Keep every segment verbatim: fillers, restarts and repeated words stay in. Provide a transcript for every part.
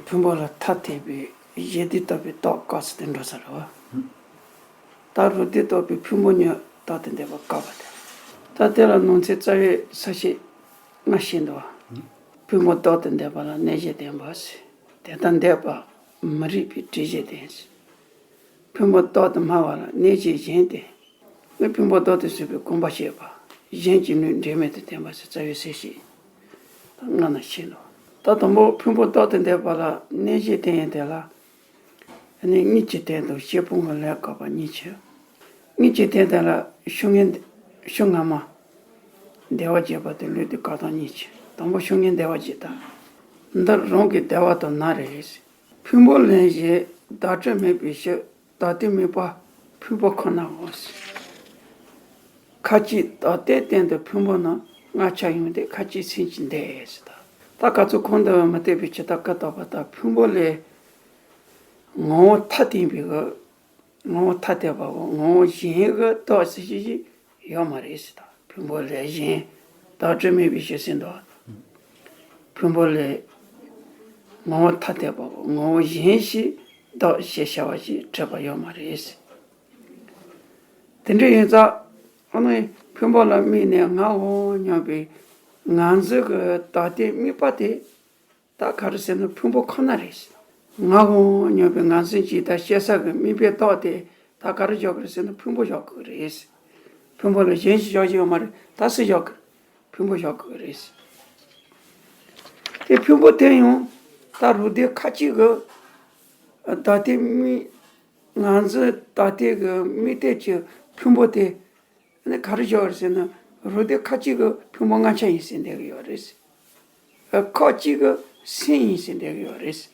ཕུང་པོ་ལ་ཐ་དད་པའི་གཞན་སྡུད་ལྟ་བུའི་བདག་བཀག་ཚུལ་དེ་འགྲོ་ས་རེད་བ། ད་རུ་སྡུད་ལྟ་བུའི་ཕུང་པོ་ཉིད་བདག་ཏུ་འདོད་པ་བཀག་པ་དེ། ད་དེ་ལ་ནང་ཚན་རྩ་བའི་ས་བཅད་ལྔ་བཤད་འདུག་བ། ཕུང་པོ་བདག་ཏུ་འདོད་པ་ལ་གནས་གཞན་བསྟན་པ་ཟེར། དེ་ལྟར་འདོད་པ་མི་རིགས་པའི་སྒྲིབ་གཞི་ལྡན་ཟེར། ཕུང་པོ་བདག་ཏུ་སྨྲ་བ་ལ་གནས་གཞན་བསྟན། ནི་ཕུང་པོ་བདག་ཏུ་གཟུད་པའི་སྒོམ་པ་བྱེད་པ། གཞན་གྱི་ལུས་འབྲེལ་མེད་དུ་བསྟན་པ་ཟེར་རྩ་བའི་ས་བཅད་ལྔ་ན་བཤད་འདུག་ད་དང་པོ་ཕུང་པོ་བདག་ཏུ་འདོད་པ་ལ་གནས་གཞན་བསྟན་ཡས་དེ་ལ། ནི་གཉིས་ཀྱི་སྟེང་དུ་སྐྱེས་བུ་གི་ལས་བཀག་པ་གཉིས་ཀྱི། གཉིས་ཀྱི་སྟེང་དེ་ལ་ཤུགས་ངན་ཤུགས་སྔ་མ། བདེ་བ་བརྒྱད་པ་དེ་ལུས་དེ་བཀག་སྟངས་གཉིས་ཀྱི། དང་པོ་ཤུགས་ངན་བདེ་བ་བརྒྱད་དང་། འདི་རང་གི་བདེ་བ་དང་ན་རེ། ཕུང་པོ་ལས་གཞན་བདག་སྒྲིབ་མེད་པའི་ཕྱིར་བདག་ལྟའི་དམིགས་པ་ཕུང་པོ་ཁོ་ནའོ། ཁ་ཅིག་བདག་ལྟའི་སྟེང་དུ་ཕུང་པོ་རྣམས་ལྔ་ཆར་ཡོང་སྟེ་ཁ་ཅིག་སེམས་ཀྱི་འདས་ཟེར་ད། ད་ག་ཚོད་གོང་དུ་མི་འཐད་པའི་ཕྱིར་ད་ཀ་དོག་པ་ད་ཕུང་པོ་ལས་ངོ་བོ་ཐ་དད་པའི་གི། ངོ་བོ་ཐ་དད་པའོ། ངོ་བོ་གཞན་གྱི་བདག་ཟེར་ཞིག་ཡོད་མ་རེད་ཟེར་ད། ཕུང་པོ་ལས་གཞན་བདག་སྒྲིབ་མེད་པའི་ཕྱིར་ཟེར་འདུག་ཕུང་པོ་ལས་ངོ་བོ་ཐ་དད་པའོ། ངོ་བོ་གཞན་ཞིག་བདག་ཞེས་བྱ་བ་ཞིག་གྲུབ་པ་ཡོད་མ་རེད་ཟེར། དེ་འདྲ་ཡིན་ཙང་ཨ་ནི་ཕུང་པོ་ལ་དམིགས་ནས་ངའོ་སྙམ་པའི་ང་ཚོའི་གི་བདག་ལྟའི་དམིགས་པ་དེ། ད་ག་རེ་ཟེར་ན་ཕུང་པོ་ཁོ་ན་རེད། ངའོ་སྙམ་པའི་ང་ཚོའི་ཇི་ལྟར་སྐྱེ་ས་གི་དམིགས་པའི་བདག་དེ་ད་ག་རེ་འཇོག་གི་རེད་ཟེར་ན་ཕུང་པོ་འཇོག་གི་རེད། ཕུང་པོ་ལ་གཞན་ཞིག་འཇོག་གི་ཡོད་མ་རེད། ད་སུ་འཇོག་གི་རེད། ཕུང་པོ་འཇོག་གི་རེད། དེ་ཕུང་པོ་དེ་ཡང་ད་རུ་སྡེ་ཁ་ཅིག་གི་བདག་ལྟའི་དམིགས། ང་ཚོའི་བདག་ལྟའི་གི་དམིགས་གཏད་ཀྱི་ཕུང་པོ་དེ། ནི་ག་རེ་བྱས་པ་རེད་ཟེར་ན། རུ་སྡེ་ཁ་ཅིག་གི་ཕུང་པོ་ལྔ་ཆར་ཡིན་ཟེར་འདོད་ཀྱི་ཡོད་རེད། ཁ་ཅིག་གི་སེམས་ཡིན་ཟེར་འདོད་ཀྱི་ཡོད་རེད།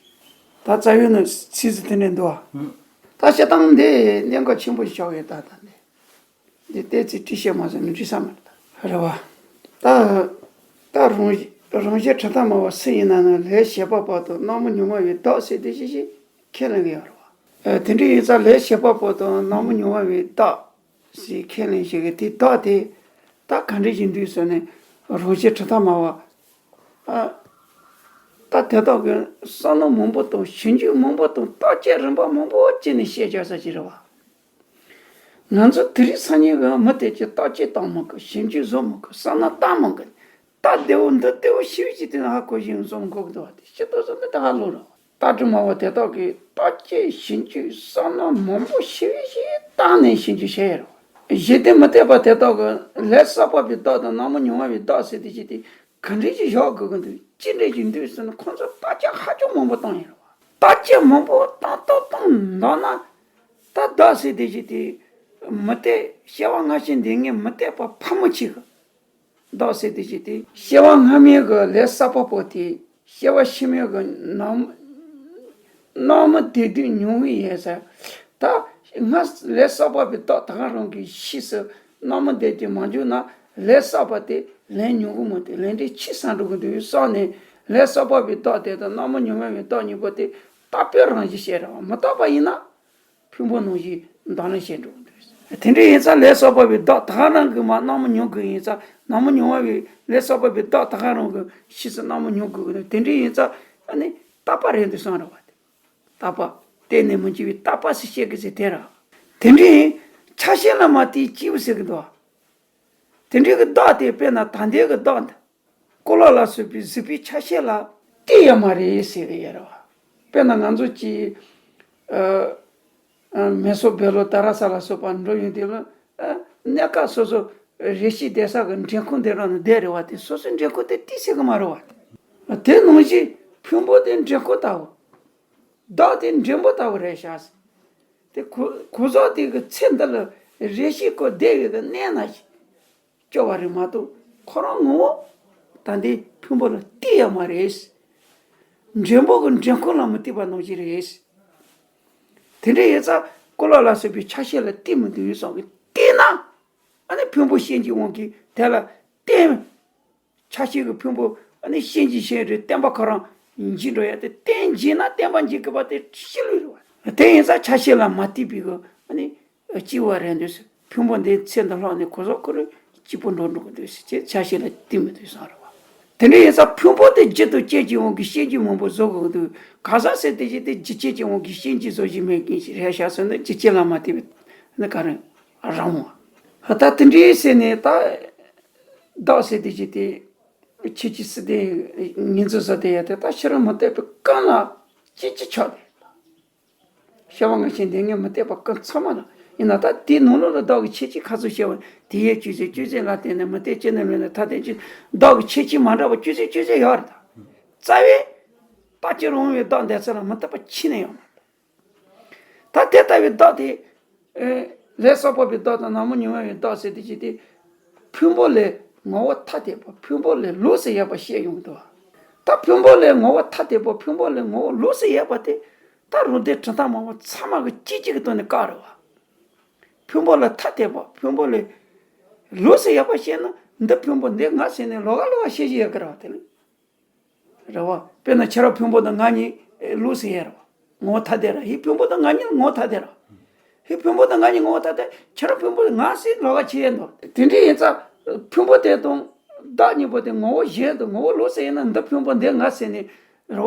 ད་རྩ་བའི་ནི་ཚིག་ཟིག་དེ་འདྲ་འདུག་ཨ། ད་བཤད་སྟངས་འདི་གནད་འགག་ཆེན་པོ་ཞིག་ཆགས་ཡོད་ད་ད་འདི། འདི་ཏོག་ཙམ་བྲིས་བཤད་མ་སོང་ན་འགྲིག་ས་མ་རེད་ད། རེད་བ། ད་ད་རང་རང་བཞིན་གྲུབ་མཐའ་སྨྲ་བ་སུ་ཡིན་ན་ནི་ལས་བྱེད་པ་པོ་དང་སྣང་མུན་ཉོན་མོངས་པའི་བདག་ཟེར་དེ་ཞིག་ཞིག་ཁས་ལེན་གྱི་ཡོད་རེད་བ། དེ་འདྲ་ཡིན་ཙང་ལས་བྱེད་པ་པོ་དང་སྣང་མུན་ཉོན་མོངས་པའི་བདག་ཟེར་ཁས་ལེན་བྱེད་ཀྱི་དེ་བདག་དེ་ད་ག་འདྲ་ཞིག་འདུག་ཟེར་ནས་རང་བཞིན་གྲུབ་མཐའ་སྨྲ་བ། ཨ། ད་དེ་དག་གི་བསམ་མནོ་མང་པོ་དང་ཞིབ་འཇུག་མང་པོ་དང་བརྟག་དཔྱད་རིམ་པ་མང་པོ་བྱས་ནས་བཤད་རྒྱག་ས་ཅིག་རེད་བ། ང་ཚོ་དེ་རིང་སང་ཉིན་གི་མི་དེ་ཅིག་བརྟག་དཔྱད་བཏང་མི་དགོས། ཞིབ་འཇུག་བཟོ་མི་དགོས། བསམ་མནོ་བཏང་མི་དགོས། ད་བདེ་བོ་འདི་བདེ་བོ་ཞིབ་ཞིབ་དེ་ན་ཧ་གོ་ཞིང་བཟོ་མི་དགོས་འདུག་བ། དེ་ཤི་ཏོ་བཟོ་མི་ད་ཧ་ལོ་ར། ལྟ་གྲུབ་སྨྲ་བ་དེ་དག་གིས་བརྟག་དཔྱད་ཞིབ་འཇུག་བསམ་མནོ་མང་པོ་ཞིབ་ཞིབ་བཏང་ནས་ཞིབ་འཇུག་བྱས་ཡོད་རེད། གཞི་རྟེན་མི་གཏད་པ་དེ་དག་གིས་ལས་བསགས་པ་པའི་བདག་དང་སྣང་མུན་ཉོན་མོངས་པའི་བདག་ཟེར་དེ་ཅི་སྟེ་ག་འདྲ་ཞིག་བཞག་དགོས་ཀྱི་འདུག་ཅི་འདྲ་ཞིག་འདུག་ཟེར་ན་ཁོང་ཚོས་བརྟག་དཔྱད་ཧ་ཅང་མང་པོ་བཏང་ཡོད་རེད་བ། བརྟག་དཔྱད་མང་པོ་བཏང་བཏང་བཏང་མདོར་ན། ད་བདག་ཟེར་དེ་ཅི་སྟེ་མི་གཏད། སྐྱེ་བ་སྔ་ཕྱི་འདི་ངས་མི་གཏད་པ་ཕལ་མོ་ཆེ་གི་བདག་ཟེར་དེ་ཅི་སྟེ། སྐྱེ་བ་སྔ་མའི་གི་ལས་བསགས་པ་པོ་དེ། སྐྱེ་བ་ཕྱི་མའི་གི་སྣང་སྣང་མུན་དེ་དུས་མྱོང་བའི་ཡས་ཟེར། ད་སྔ་ལས་བསགས་པ་པའི་བདག་ད་ག་རང་གི་ཕྱིས་སུ་སྣང་མུན་དེ་དེ་མ་འཇུག་ན་ལས་བསགས་པ་དེ་ལས་མྱོང་གི་མ་དེ་ལས་འབྲས་ཕྱིས་སུ་འགྲོ་གི་འདུག་བསམ་ནས་ལས་བསགས་པ་པའི་བདག་དེ་དང་སྣང་མུན་ཉོན་མོངས་པའི་བདག་གཉིས་པོ་དེ་རྟག་པའི་རང་བཞིན་བཤད་རེད་བ། མི་རྟག་པ་ཡིན་ན། ཕུང་པོ་ནང་བཞིན་གདོང་ལེན་བྱེད་འགྲོ་གི་འདུག་དེ་འདྲ་ཡིན་ཙང་ལས་བསགས་པ་པའི་བདག་ད་ག་རང་གིས་མ་སྣང་མུན་མྱོང་གི་ཡིན་ཙང་སྣང་མུན་མྱོང་བ་པའི་ལས་བསགས་པ་པའི་བདག་ད་ག་རང་གི་ཕྱིས་སུ་སྣང་མུན་མྱོང་དགོས་ཀྱི་འདུག་དེ་འདྲ་ཡིན་ཙང་ཨ་ནི་རྟག་པ་རེད་འདུག་བསམ་རེད་བ། རྟག་པ། གཏན་ནས་མི་འགྱུར་བའི་རྟག་པ་ཟེར་བཤད་ཀྱི་ཟེར་དེ་ར། དེ་འདྲ་ཡིན་ཆ་ཤས་ལ་མ་བརྟེན་སྐྱེས་བུ་ཟེར་གི་འདུག་དེ་འདྲའི་གི་བདག་དེ་དཔེར་ན་ད་ལྟའི་གི་བདག་འདི། ཀོ་ལ་ལ་སོགས་པའི་གཟིགས་པའི་ཆ་ཤས་ལ་བལྟས་ཡོད་མ་རེད་ཟེར་གི་ཡོད་རེད་བ། དཔེར་ན་ང་ཚོ་གཅིག་ཨ། ཨ། མེ་སོར་བྷེ་ལོར་ཏཱ་ར་ས་ལ་སོགས་པ་འགྲོ་ཡོང་དུས་ལ། ཨ། གནས་སྐབས་སོ་སོ་རེ་ཞིག་བསྡད་ས་གི་འདྲེན་ཁོངས་དེ་རང་ནས་བསྡད་རེད་བ། དེ་སོ་སོའི་འདྲེན་ཁོངས་དེ་བལྟས་ཟེར་གི་མ་རེད་བ། དེ་ནང་བཞིན་ཕུང་པོ་དེ་འདྲེན་ཁོངས་ལྟ་བུ། བདག་དེ་འདྲེན་པོ་ལྟ་བུ་རེད་ཤག་དེ་གོ་གོ་ཟོག་དེ་གི་ཚེ་འདི་ལ་རེ་ཞིག་ཁོ་བསྡད་ཡོད་གི་གནས་ན་ཞིག་སྐྱོ་བ་རེད་མ་གཏོགས་ཁོ་རང་ངོ་བོ་ད་འདི་ཕུང་པོ་ལ་གཏད་ཡོད་མ་རེད། འདྲེན་པོ་གི་འདྲེན་ཁོངས་ལ་མི་གཏད་པ་ནང་བཞིན་རེད། དེ་འདྲ་ཡིན་ཙང་ཀོ་ལ་ལ་སོགས་པའི་ཆ་ཤས་ལ་གཏད་མི་འདུག་བསམ་གི་གཏད་ན་ཨ་ནི་ཕུང་པོ་ཤེས་ཀྱི་དབང་གིས་དེ་ལ་གཏད། ཆ་ཤས་ཀྱི་ཕུང་པོ་ཨ་ནི་ཤེས་ཀྱི་ཤེས་རེད། བརྟན་པ་ཁོ་རང་འཇིག་འགྲོ་ཡ་དེ་བརྟན་འཇིག་ན་བརྟན་པ་འཇིག་དགོས་པ་དེ་ཤི་ལུས་རེད་བ། དེ་ཡིན་ཙང་ཆ་ཤས་ལ་མ་གཏད་པའི་གི་ཨ་ནི། སྐྱེ་བ་རེད་འདུག་ཟེར། ཕུང་པོ་འདི་ཚེ་འདི་ལྷག་ནས་གོ་ཟོག་ཁོ་རང་སྐྱིད་པོ་འགྲོ་འགྲོ་གི་འདུག་ཟེར་ཅེས་ཆ་ཤས་ལ་གཏད་མི་འདུག་བསམ་རེད་བ། དེ་འདྲ་ཡིན་ཙང་ཕུང་པོ་དེ་རྒྱུ་དང་རྐྱེན་གྱི་དབང་གིས་སྐྱེ་རྒྱུ་མང་པོ་བཟོ་དགོས་འདུག་གང་ཟག་ཟེར་དེ་བཞིན་དེ་རྒྱུ་རྐྱེན་གྱི་དབང་གིས་སྐྱེ་རྒྱུ་བཟོ་བཞིན་མེད་མཁན་ཞིག་རེད་ཤག་ཟེར་ན་རྒྱུ་རྐྱེན་ལ་མ་ལྟོས་པའི་ནི་ག་རེ་རང་དབང་། ད་དེ་འདྲའི་ཟེར་ནས་ད་བདག་ཟེར་དེ་བཞིན་དེ་ཁྱེད་ཀྱི་སྲིད་དེ་ངོས་འཛིན་བཟོ་དེ་ཡ་དེ་ད་ཕྱི་རོལ་མ་ལྟོས་པའི་གང་ལ་སྐྱེ་རྒྱུ་ཆགས་དེ། ཤེས་པ་ང་ཤེས་འདི་ངས་མི་བལྟས་པ་ཀུན་ཚང་མ་ལ་ཡིན་ན། ད་དེའི་ནང་ལོགས་ལ་བདག་གི་ཁྱད་ཆོས་ཁ་ཚུར་བཤད་པ་དེ་ཡས་བཅུ་ཚན་བཅུ་ཚན་ལ་བརྟེན་ནས་མི་བལྟས་ཅི་ནས་མེད་ན་ཐ་དད་ཅི་བདག་གི་ཁྱད་ཆོས་མ་འདྲ་བ་བཅུ་ཚན་བཅུ་ཚན་ཡོད་རེད་ད། རྩ་བའི་ལྟ་ཅི་རུང་བའི་བདག་འདི་ཚོ་ལ་མི་ལྟ་བ་ཁྱི་ནས་ཡོང་མ་ད་དེ་ལྟ་བུའི་བདག་དེ་ལས་བསགས་པ་པའི་བདག་དང་ནང་མོ་ཉུང་བའི་བདག་ཟེར་དེ་ཅི་སྟེ། ཕུང་པོ་ལས་ངོ་བོ་ཐ་དད་པ་ཕུང་པོ་ལས་ལོགས་སུ་ཡོད་པ་བཤད་ཡོང་འདུག་ད་ཕུང་པོ་ལས་ངོ་བོ་ཐ་དད་པ་ཕུང་པོ་ལས་ངོ་བོ་ལོགས་སུ་ཡོད་པ་དེ། ད་རུང་དེ་གྲུབ་མཐའ་མང་པོ་ཚང་མ་གི་སྐྱེ་འཇིག་གི་དོན་ནི་བཀག་རེད་བ། ཕུང་པོ་ལ་ཐ་དད་པ་ཕུང་པོ་ལས་ལོགས་སུ་ཡོད་པ་བཤད་ན་འདི་ཕུང་པོ་འདི་ང་ཟེར་ནས་ལོགས་ཀ་ལོགས་ཀ་བཤད་བཞིན་ཡོད་ཀི་རེད་བ་དེ་ནི། རེད་བ། དཔེར་ན་ཁྱེད་རང་ཕུང་པོ་དང་ང་གཉིས་ལོགས་སུ་ཡོད་རེད་བ། ངོ་བོ་ཐ་དད་རེད། ཧི་ཕུང་པོ་དང་ང་གཉིས་ངོ་བོ་ཐ་དད་རེད། ཧི་ཕུང་པོ་དང་ང་གཉིས་ངོ་བོ་ཐ་དད་ཁྱེད་རང་ཕུང་པོ་ང་ཟེར་ལོགས་ཀ་བྱེད་ཡས་འདུག་དེ་འདྲ་ཡིན་ཙང་ཕུང་པོ་དེ་དང་བདག་གཉིས་པོ་དེ་ངོ་བོ་གཞན་དང་ངོ་བོ་ལོགས་སུ་ཡིན་ན་འདི་ཕུང་པོ་འདི་ང་ཟེར་ནས་རེད་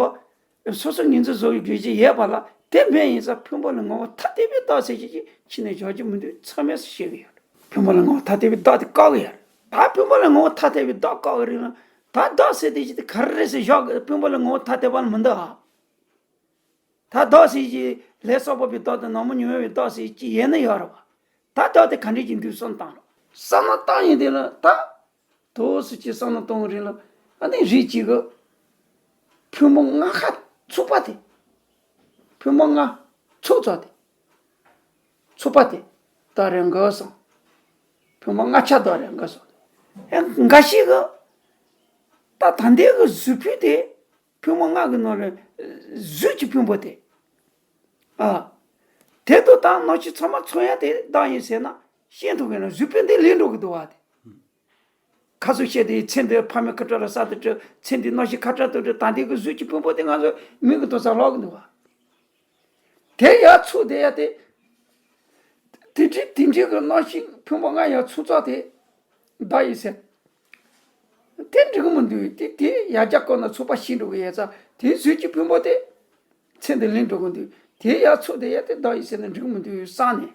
བ། སོ་སོ་ངོས་འཛིན་བཟོ་བའི་རྒྱུ་ཅིག་ཡོད་པ་ལ་དེ་མེད་ཡིན་ཙང་ཕུང་པོ་ལ་ངོ་བོ་ཐ་དད་པའི་བདག་ཟེར་གྱི་ཅིག་ཕྱི་ནས་བཞག་རྒྱུ་མི་འདུག་ཚང་མས་སུ་ཤེས་ཀྱི་ཡོད་རེད། ཕུང་པོ་ལ་ངོ་བོ་ཐ་དད་པའི་བདག་དེ་བཀག་གི་ཡོད་རེད། ད་ཕུང་པོ་ལ་ངོ་བོ་ཐ་དད་པའི་བདག་བཀག་གི་རེད་ན་ད་བདག་ཟེར་དེ་ཅིག་དེ་ག་རེ་རེད་ཟེར་བཞག་གི་ཕུང་པོ་ལ་ངོ་བོ་ཐ་དད་པ་ལ་མི་འདུག་ཨ། ད་བདག་ཟེར་གྱི་ལས་བསགས་པ་པའི་བདག་དང་ནང་མོ་ཉུང་བའི་བདག་ཟེར་གྱི་ཡོད་ན་ཡོད་རེད་བ། ད་བདག་དེ་ག་འདྲས་ཀྱི་འདུག་བསམ་བཏང་རོགས། བསམ་བློ་བཏང་ཡིན་དེ་ལ་ད། དོ་སི་ཅི་བསམ་བློ་གཏོང་རིང་ལ་ཨ་ནི་རིགས་གཅིག་གི་ཕུང་པོ་ལྔ་ཁ་ཚུགས་པ་དེ། ཕུང་པོ་ལྔ་ཚུགས་ཚོ་དེ། ཚུགས་པ་དེ་ད་རེ་འགའ་སོང་། ཕུང་པོ་ལྔ་ཆ་ད་རེ་འགའ་སོང་། ཨེ་འགའ་ཞིག་གི་ད་ད་འདི་གི་གཟུགས་ཕུད་དེ་ཕུང་པོ་ལྔ་གི་ནང་ལ་གཟུགས་ཀྱི་ཕུང་པོ་དེ། ཨ། དེ་དུ་དང་རྣམ་ཤེས་ཚང་མ་ཚོགས་ཡ་དེ་བདག་ཡིན་ཟེར་ན་ཤེས་ཐུབ་གི་ན་གཟུགས་ཕུད་འདི་ལེན་འགྲོ་གི་འདུག་བ་དེ། ཁ་སང་བཤད་དེ་ཚེ་འདི་ཕ་མའི་ཁ་བྲལ་ལ་གསར་དུ་བྲལ་ཚེ་འདི་རྣམ་ཤེས་ཁ་བྲལ་དུ་བྲལ་ད་འདི་གི་གཟུགས་ཀྱི་ཕུང་པོ་དེ་ང་ཚོ་མིག་གི་ཐོག་ས་ལོག་གི་འདུག་བ། དེ་ཡར་ཚུགས་དེ་ཡ་དེ། དེ་འདྲི་དེ་འདྲི་གི་རྣམ་ཤེས་ཕུང་པོ་ལྔ་ཡར་ཚུགས་ཚར་དེ། བདག་ཡིན་ཟེར། དེ་འགྲིག་གི་མི་འདུག་དེ་དེ་ཡར་རྒྱ་བསྐོར་ན་ཚུགས་པ་ཤི་འགྲོ་གི་ཡོད་ཙང་དེའི་གཟུགས་ཀྱི་ཕུང་པོ་དེ། ཚེ་འདི་ལེན་འགྲོ་གི་འདུག་དེ་ཡར་ཚུགས་དེ་ཡ་དེ་བདག་ཡིན་ཟེར་ན་འགྲིག་གི་མི་འདུག་བསམ་ནས།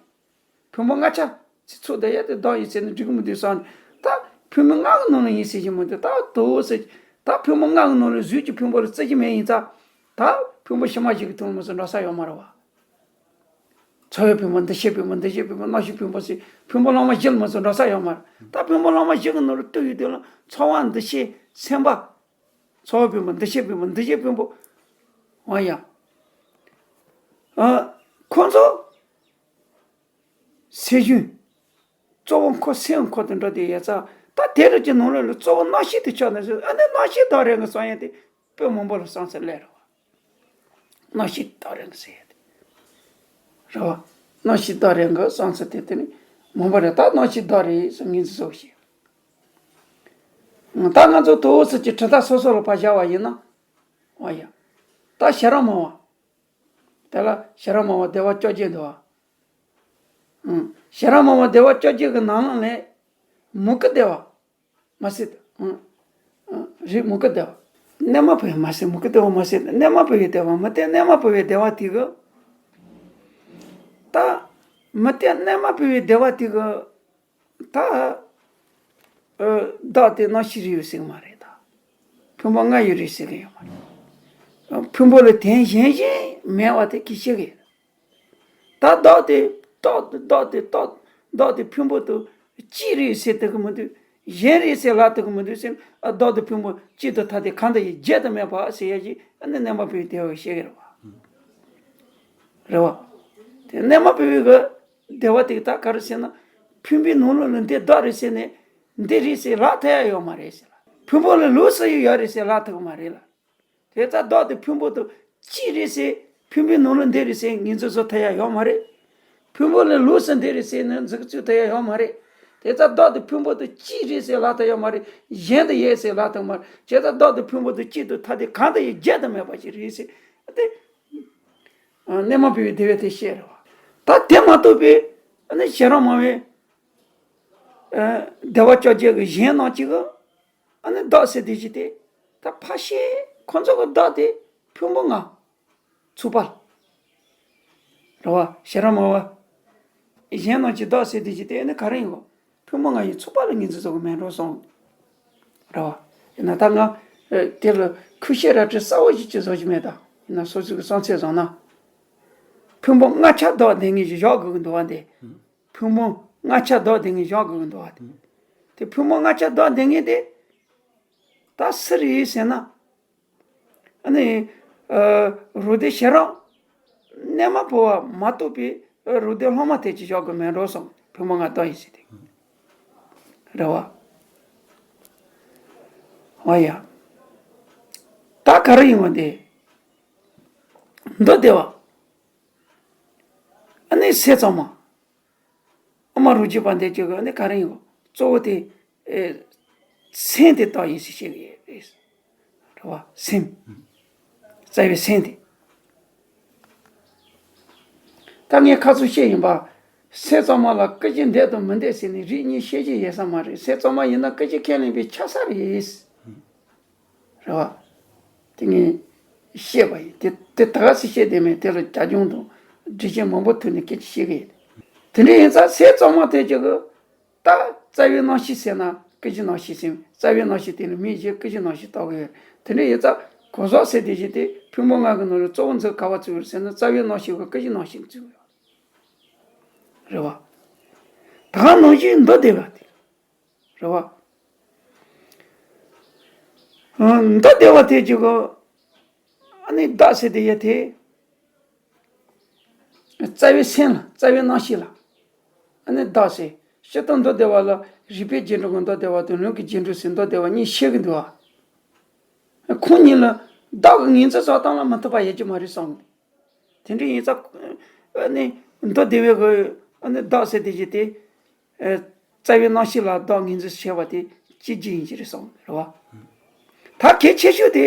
ཕུང་པོ་ལྔ་ཆ་ཚིག་ཚོགས་དེ་ཡ་དེ་བདག་ཡིན་ཟེར་ན་འགྲིག་གི་མི་འདུག་བསམ་ནས། ད་ཕུང་པོ་ལྔ་གི་ནང་ལ་ཡིན་ཟེར་གྱི་མི་འདུག་ད་དོ་ཟེར། ད་ཕུང་པོ་ལྔ་གི་ནང་ལ་གཟུགས་ཀྱི་ཕུང་པོ་ལ་བརྩི་གི་མེད་ཡིན་ཙང་། ད་ཕུང་པོ་ཕྱི་མ་ཞིག་གི་དོན་མ་ཟད་འགྲོ་ས་ཡོད་མ་རེད་བ། ཚོར་བའི་ཕུང་པོ་འདུ་ཤེས་ཕུང་པོ་འདུ་བྱེད་ཕུང་པོ་རྣམ་ཤེས་ཕུང་པོ་ཟེར་ཕུང་པོ་ལྷག་མ་བཞི་ལ་མ་ཟད་འགྲོ་ས་ཡོད་མ་རེད། ད་ཕུང་པོ་ལྷག་མ་བཞི་གི་ནང་ལ་ལྟོས་ཡོད་དུས་ལ་ཚོར་བ་འདུ་ཤེས་སེམས་པ། ཚོར་བའི་ཕུང་པོ་འདུ་ཤེས་ཕུང་པོ་འདུ་བྱེད་ཕུང་པོ། འོ་ཡ། ཨ། ཁོ་ཚོ། སེམས་ཤུགས། གཙོ་བོ་འཁོར་སེམས་འཁོར་དུ་འགྲོ་དེ་ཡོད་ཙང་ད་དེ་རུ་ཀྱི་ནང་ལོགས་ལ་གཙོ་བོ་རྣམ་ཤེས་དེ་ཆགས་ནས་ཨ་ནི་རྣམ་ཤེས་དག་རེད་ངས་བསམ་ཡ་དེ་དཔེ་མང་པོ་ལ་བསམ་ཚུལ་སླེབས་རེད་བ། རྣམ་ཤེས་དག་རེད་ངས་ཟེར་ཡ་དེ། རེད་བ། རྣམ་ཤེས་དག་རེད་ངས་བསམ་ཚུལ་དེ་དེ་ནི་མང་པོ་རེད། ད་རྣམ་ཤེས་དག་རེད་ཟེར་ངས་བཟོ་ཞིག་ད་ང་ཚོ་དོ་སི་ཀྱི་གྲུབ་མཐའ་སོ་སོ་ལ་ཕར་བཞག་པ་ཡིན་ན། འོ་ཡ། ད་ཤེས་རབ་སྨྲ་བ། དེ་ལ་ཤེས་རབ་སྨྲ་བ་བདེ་བ་བཅོ་བརྒྱད་འདུག་བ། ཨང་། ཤེས་རབ་སྨྲ་བ་བདེ་བ་བཅོ་བརྒྱད་ཀྱི་ནང་ལ་ནས་མུ་གེ་བདེ་བ་མ་ཟད། ཨང་། ཨང་། རེད་མུ་གེ་བདེ་བ། གནས་མ་བུ་མ་ཟད་མུ་གེ་བདེ་བ་མ་ཟད་གནས་མ་བུ་བའི་བདེ་བ་མ་བསྟན་གནས་མ་བུ་བའི་བདེ་བ་དེ་གི། ད། མ་བསྟན་གནས་མ་བུ་བའི་བདེ་བ་དེ་གི། ད། ཨ། བདག་དེ་རྣམ་ཤེས་རིག་པའི་སེམས་མ་རེད་ད། ཕུང་པོ་ལྔ་ཡོད་རེད་ཟེར་གི་ཡོད་མ་རེད། ཕུང་པོ་ལ་དོན་གཞན་གཞན་མེད་པ་དེ་གི་ཤེས་གི་ཡོད། ད་བདག་དེ་བདག་དེ་བདག་དེ་བདག་བདག་དེ་ཕུང་པོ་དེ་གཅིག་རེད་ཟེར་ཐུབ་གི་མི་འདུག་གཞན་རེད་ཟེར་ལབ་ཐུབ་གི་མི་འདུག་ཟེར་ན་བདག་དེ་ཕུང་པོ་གཅིག་ཏུ་ཐ་དད་གང་དུ་ཡང་བརྗེད་དུ་མེད་པ་ཟེར་ཡ་ཞིག་ཨ་ནི་གནས་མ་བུ་བའི་བདེ་བ་ཤེས་གི་རེད་བ། རེད་བ། དེ་གནས་མ་བུ་བའི་གི་བདེ་བ་དེ་ད་ག་རེ་ཟེར་ན། ཕུང་པོའི་ནང་ལོགས་ལ་འདི་བདག་རེད་ཟེར་ནས་འདི་རེད་ཟེར་ལབ་ཐུབ་ཡ་ཡོད་མ་རེད་ཟེར་ལ། ཕུང་པོ་ལ་ལོགས་སུ་ཡོད་ཡ་རེད་ཟེར་ལབ་ཐུབ་གི་མ་རེད་ལ། དེ་ལྟར་བདག་དེ་ཕུང་པོ་དང་གཅིག་རེད་ཟེར་ཕུང་པོའི་ནང་ལ་འདི་རེད་ཟེར་ངོས་འཛིན་བཟོ་ཐུབ་ཡ་ཡོད་མ་རེད། ཕུང་པོ་ལ་ལོགས་སུ་འདི་རེད་ཟེར་ནས་མཛུབ་གུ་བཙུགས་ཐུབ་ཡ་ཡོད་མ་རེད། དེ་ལྟར་བདག་དེ་ཕུང་པོ་དང་གཅིག་རེད་ཟེར་ལབ་ཐུབ་ཡོད་མ་རེད། གཞན་དུ་ཡོད་ཟེར་ལབ་ཐུབ་མ་རེད། དེ་ལྟར་བདག་དེ་ཕུང་པོ་དང་གཅིག་ཏུ་ཐ་དད་གང་དུ་ཡང་བརྗེད་དུ་མེད་པ་ཞིག་རེད་ཟེར་དེ། གནས་མ་བུ་བའི་བདེ་བ་དེ་བཤད་རེད་བ། ད་དེ་མ་གཏོགས་པའི་ཨ་ནི་ཤེས་རབ་སྨྲ་བའི་བདེ་བ་བཅོ་བརྒྱད་ཀྱི་གཞན་རྣམས་ཀྱི་གི་ཨ་ནི་བདག་ཟེར་དེ་ཅི་སྟེ། ད་ཕ་ཤེས་ཁོ་ཚོ་གི་བདག་དེ་ཕུང་པོ་ལྔ། ཚུགས་པ། རེད་བ། ཤེས་རབ་སྨྲ་བ། གཞན་རྣམས་ཀྱི་བདག་ཟེར་དེ་ཅི་སྟེ་ནི་ག་རེ་ཡིན་གོ། ཕུང་པོ་ལྔ་ཡི་ཚུགས་པ་ལ་ངོས་འཛིན་བཟོ་གི་མེད་འགྲོ་གསུངས། རེད་བ། ཡིན་ན་ད་ང་། ཨེ། དེ་ལ་ཁུ་ཤེས་ར་བྲི་གསལ་བོ་ཞིག་ཅིག་བཟོ་གི་མེད་ད། ཡིན་ན་སོ་སོ་གི་བསམ་ཚུལ་བཟོ་ན། ཕུང་པོ་ལྔ་ཆ་བདག་བདེན་ངེས་ཞིག་བཞག་དགོས་ཀྱི་འདུག་བ་འདི། ཕུང་པོ་ལྔ་ཆ་བདག་བདེན་ངེས་བཞག་དགོས་ཀྱི་འདུག་བ་འདི། དེ་ཕུང་པོ་ལྔ་ཆ་བདག་བདེན་ངེས་དེ། ད་སུ་རེད་ཟེར་ན། ཨ་ནི། ཨ། རུ་སྡེ་ཤེས་རབ་རྣལ་མ་བོ་བ་མ་གཏོགས་པའི་རུ་སྡེ་སློབ་མ་དེ་ཅིག་བཞག་དགོས་མེད་འགྲོ་གསུངས། ཕུང་པོ་ལྔ་བདག་ཡིན་ཟེར་ཏེ། རེད་བ། འོ་ཡ། ད་ག་རེ་ཡིན་བ་འདི། མདོ་སྡེ་པ། ཨ་ནི་སེམས་ཙམ་པ། ཨ་མ་རུ་སྡེ་པ་འདི་ཅིག་གི་ཨ་ནི་ག་རེ་ཡིན་གོ། གཙོ་བོ་དེ། ཨེ། སེམས་དེ་བདག་ཡིན་ཟེར་བཤད་ཀྱི་ཡོད་རེད། རེད་བ། སེམས། རྩ་བའི་སེམས་དེ། ད་ངས་ཁ་ཚུར་བཤད་ཡིན་པ། སེམས་ཙམ་པ་ལ་སྐུ་བཞི་འདེབས་དང་མི་འདེབས་ཟེར་ནས་རིགས་གཉིས་བཤད་རྒྱུ་ཡོད་ས་མ་རེད། སེམས་ཙམ་པ་ཡིན་ན་སྐུ་བཞི་ཁས་ལེན་པའི་ཆགས་ས་རེད། རེད་བ། དེ་ངས་བཤད་པ་ཡིན། དེ་དེ་ད་ག་སེ་བཤད་དེ་མེད། དེ་ལ་རྒྱ་སྦྱོང་དང་འགྲེལ་བཤད་མང་པོ་ཐོན་ནས་སྐད་ཆ་བཤད་ཀྱི་ཡོད། དེ་འདྲ་ཡིན་ཙང་སེམས་ཙམ་པ་དེ་ཅིག་གི། ད་རྩ་བའི་རྣམ་ཤེས་ཟེར་ན་སྐུ་བཞི་རྣམ་ཤེས་ཟེར། རྩ་བའི་རྣམ་ཤེས་དེ་ལ་མིང་བཞི་སྐུ་བཞི་རྣམ་ཤེས་བཏགས་ཀྱི་ཡོད། དེ་འདྲ་ཡིན་ཙང་གོ་ཟག་ཟེར་དེ་བཞི་དེ་ཕུང་པོ་ལྔ་གི་ནང་ལ་གཙོ་བོ་འཛིན་ག་བ་བརྩི་བ་རེད་ཟེར་ན་རྩ་བའི་རྣམ་ཤེས་ཀྱི་སྐུ་བཞི་རྣམ་ཤེས་བརྩི་བ་རེད་བ། ད་ག་ནང་བཞིན་མདོ་སྡེ་པ་དེ། རེད་བ། ཨ། མདོ་སྡེ་པ་དེ་ཅིག་གི། ཨ་ནི་བདག་ཟེར་དེ་ཡ་དེ། རྩ་བའི་སེམས་ལ། རྩ་བའི་རྣམ་ཤེས་ལ། ཨ་ནི་བདག་ཟེར། སྤྱིར་བཏང་མདོ་སྡེ་པ་ལ་རིགས་པའི་རྗེས་འགྲོ་གི་མདོ་སྡེ་པ་དང་ལུང་གི་རྗེས་འགྲོ་ཟེར་མདོ་སྡེ་པ་གཉིས་བཤད་ཀྱི་འདུག་བ། ཁོང་གཉིས་ལ་བདག་གི་ངོས་འཛིན་བཟོ་སྟངས་ལ་མི་མཐུན་པ་ཡོད་ཀྱི་མ་རེད་བསམ་གི། དེ་འདྲ་ཡིན་ཙང་། ཨ་ནི་མདོ་སྡེ་པའི་གི། ཨ་ནི་བདག་ཟེར་དེ་བཞི་དེ། ཨ། རྩ་བའི་རྣམ་ཤེས་ལ་བདག་ངོས་འཛིན་བྱས་པ་དེ་གཅིག་རྗེས་ཡིན་གྱི་རེད་བསམ་གི། རེད་བ། ད་གལ་ཆེ་ཤོས་དེ་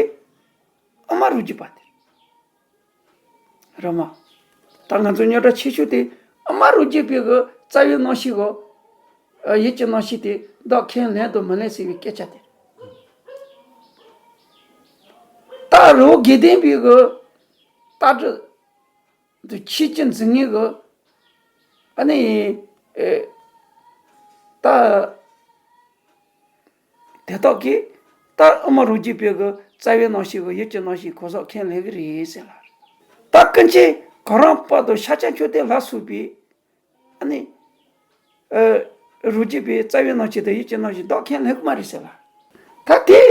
ཨ་མ་རུ་སྡེ་པ་དེ་རེད་མ། ད་ང་ཚོ་རྙོག་དྲ་ཆེ་ཤོས་དེ་ཨ་མ་རུ་སྡེ་པའི་གི་རྩ་བའི་རྣམ་ཤེས་གི། ཨ། ཡིད་ཀྱི་རྣམ་ཤེས་དེ་བདག་ཁས་ལེན་དང་མི་ལེན་ཟེར་བའི་སྐད་ཆ་དེ། ད་རི་བོ་དགེ་ལྡན་པའི་གི་ལྟ་གྲུབ་དེ་ཆོས་ཀྱི་འཛིན་ངེས་གི། ཨ་ནི། ཨེ། ད་དེ་དག་གིས་ད་ཨ་མ་རུ་སྡེ་པའི་གི་རྩ་བའི་རྣམ་ཤེས་གི་ཡིད་ཀྱི་རྣམ་ཤེས་གོ་ཟག་ཁས་ལེན་གི་རེད་ཟེར་ལ། ད་ཀུན་མཁྱེན་གོ་རམས་པ་དང་ཤཱཀྱ་མཆོག་ལྡན་ལ་སོགས་པས། ཨ་ནི། ཨ། རུ་སྡེ་པའི་རྩ་བའི་རྣམ་ཤེས་དང་ཡིད་ཀྱི་རྣམ་ཤེས་བདག་ཁས་ལེན་གི་མ་རེད་ཟེར་ལ། ད་དེ་